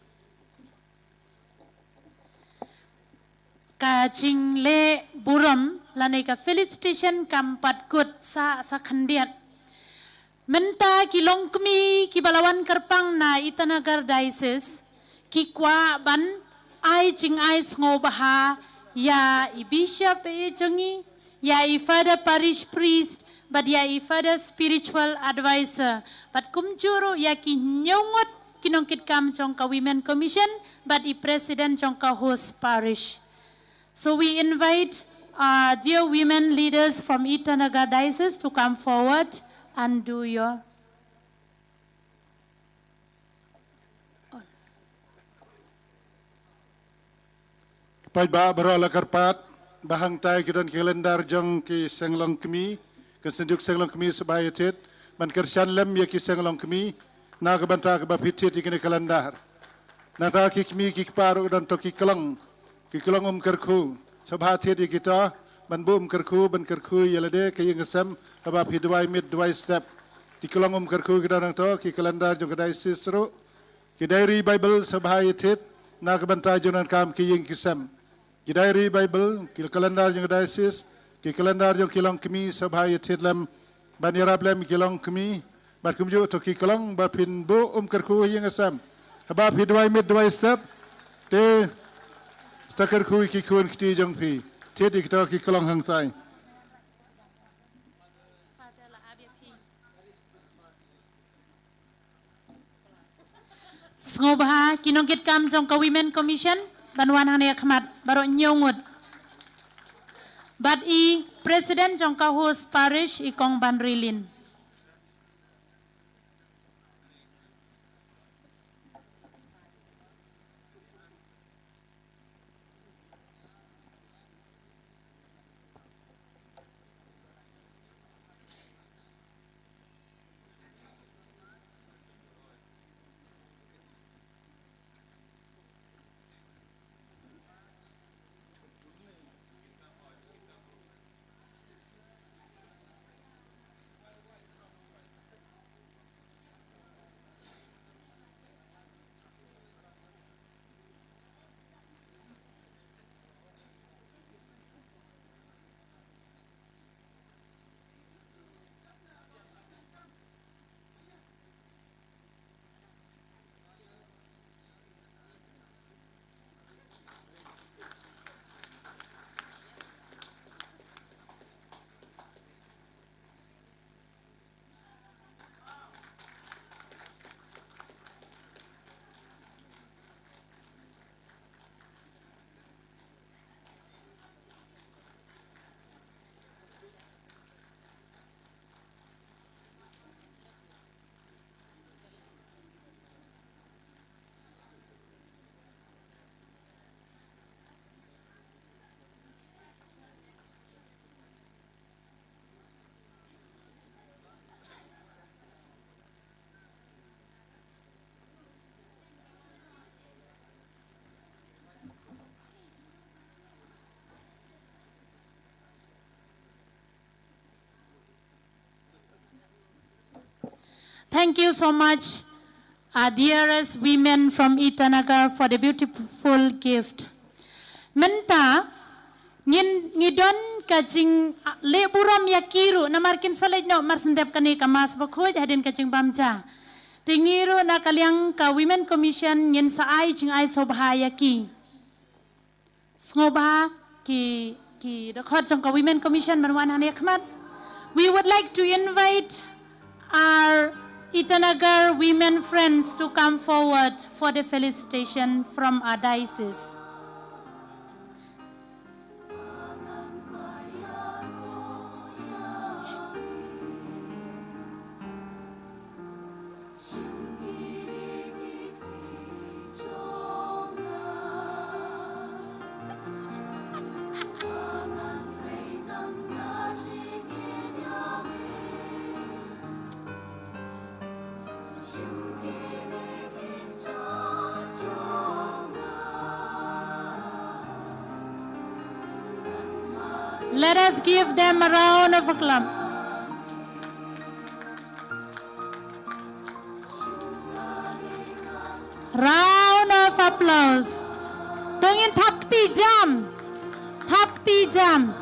Ka jingleh burom lane ka felicitation kam pat kut sa, sa khyndiat. Mynta ki longkmie kiba la wan kyrpang na Itanagar Diocese ki kwah ban ai jingai sngewbha ïa i Bishop ba ïeit jong ngi, ïa i Father Parish Priest, bad ïa i Father Spiritual Advisor, bad kumjuh ruh ïa ki hynñiew ngut ki nongkitkam jong ka Women Commission, bad i President jong ka Host Parish. So we invite our dear women leaders from Itanagar Diocese to come forward and do your Paidbah baroh la kyrpad ba hangtai ki don ki kalendar jong ki seng longkmie, ka synjuk seng longkmie sngewbha ïa thied ban kyrshan lem ïa ki seng longkmie na ka bynta kaba phi thied ïa kine ki kalendar. Nangta ki kmie ki kpa ruh don to ki klong, ki klong um kyrkhu, sngewbha thied ïa kito ban buh um kyrkhu, ban kyrkhu ïa lade ka ïing ka sem haba phi duwai miet duwai step. Ki klong um kyrkhu ki don nangto, ki kalendar jong ka diocese ruh, ki diary Bible sngewbha ïa thied na ka bynta jong nangkam ki ïing ki sem. Ki diary Bible, ki kalendar jong ka diocese, ki kalendar jong ki longkmie sngewbha ïa thied lem ban ïarap lem ki longkmie bad kumjuh to ki klong ba phin buh um kyrkhu ha ïing ha sem. Haba phi duwai miet duwai step, te sa kyrkhu ïa ki khun kti jong phi. Thied ïa kito ki klong hangtai. Sngewbha ki nongkitkam jong ka Women Commission ban wan hangne ha khmat baroh hynñiew ngut. Bad i President jong ka host parish, i Kong Banrilin. Thank you so much, our dearest women from Itanagar, for the beautiful gift. Mynta ngin, ngi don ka jingleh burom ïa ki ruh namar kin sa leit noh mar shen dep kane ka Mass Bakhuid hadien ka jingbam ja. Te ngi ruh na ka liang ka Women Commission ngin sa ai jingai sngewbha ïa ki. Sngewbha ki, ki dkhot jong ka Women Commission ban wan hangne ha khmat. We would like to invite our Itanagar women friends to come forward for the felicitation from our diocese. Let us give them a round of applause. Round of applause. To ngin thap kti jam. Thap kti jam.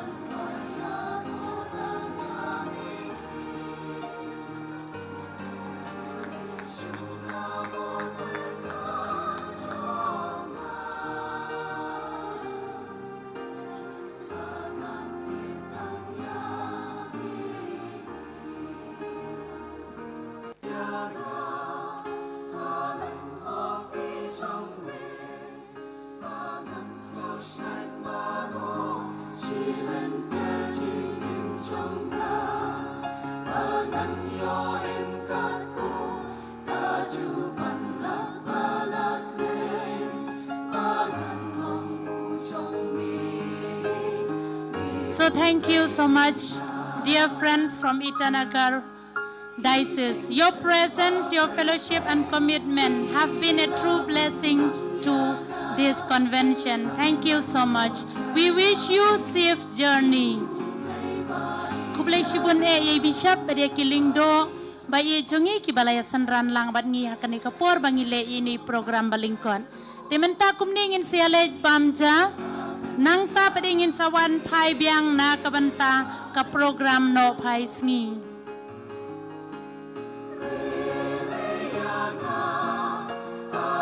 So thank you so much, dear friends from Itanagar Diocese. Your presence, your fellowship and commitment have been a true blessing to this convention. Thank you so much. We wish you safe journey. Khublei shibun eh ïa i Bishop bad ïa ki lyngdoh ba ïeit jong ngi kiba la ïa synran lang bad ngi ha kane ka por ba ngi leh ïa ine i program ba lyngkot. Te mynta kumne ngin sa ïaleit bam ja. Nangta pat ngin sa wan phai biang na ka bynta ka program noh phai sngi.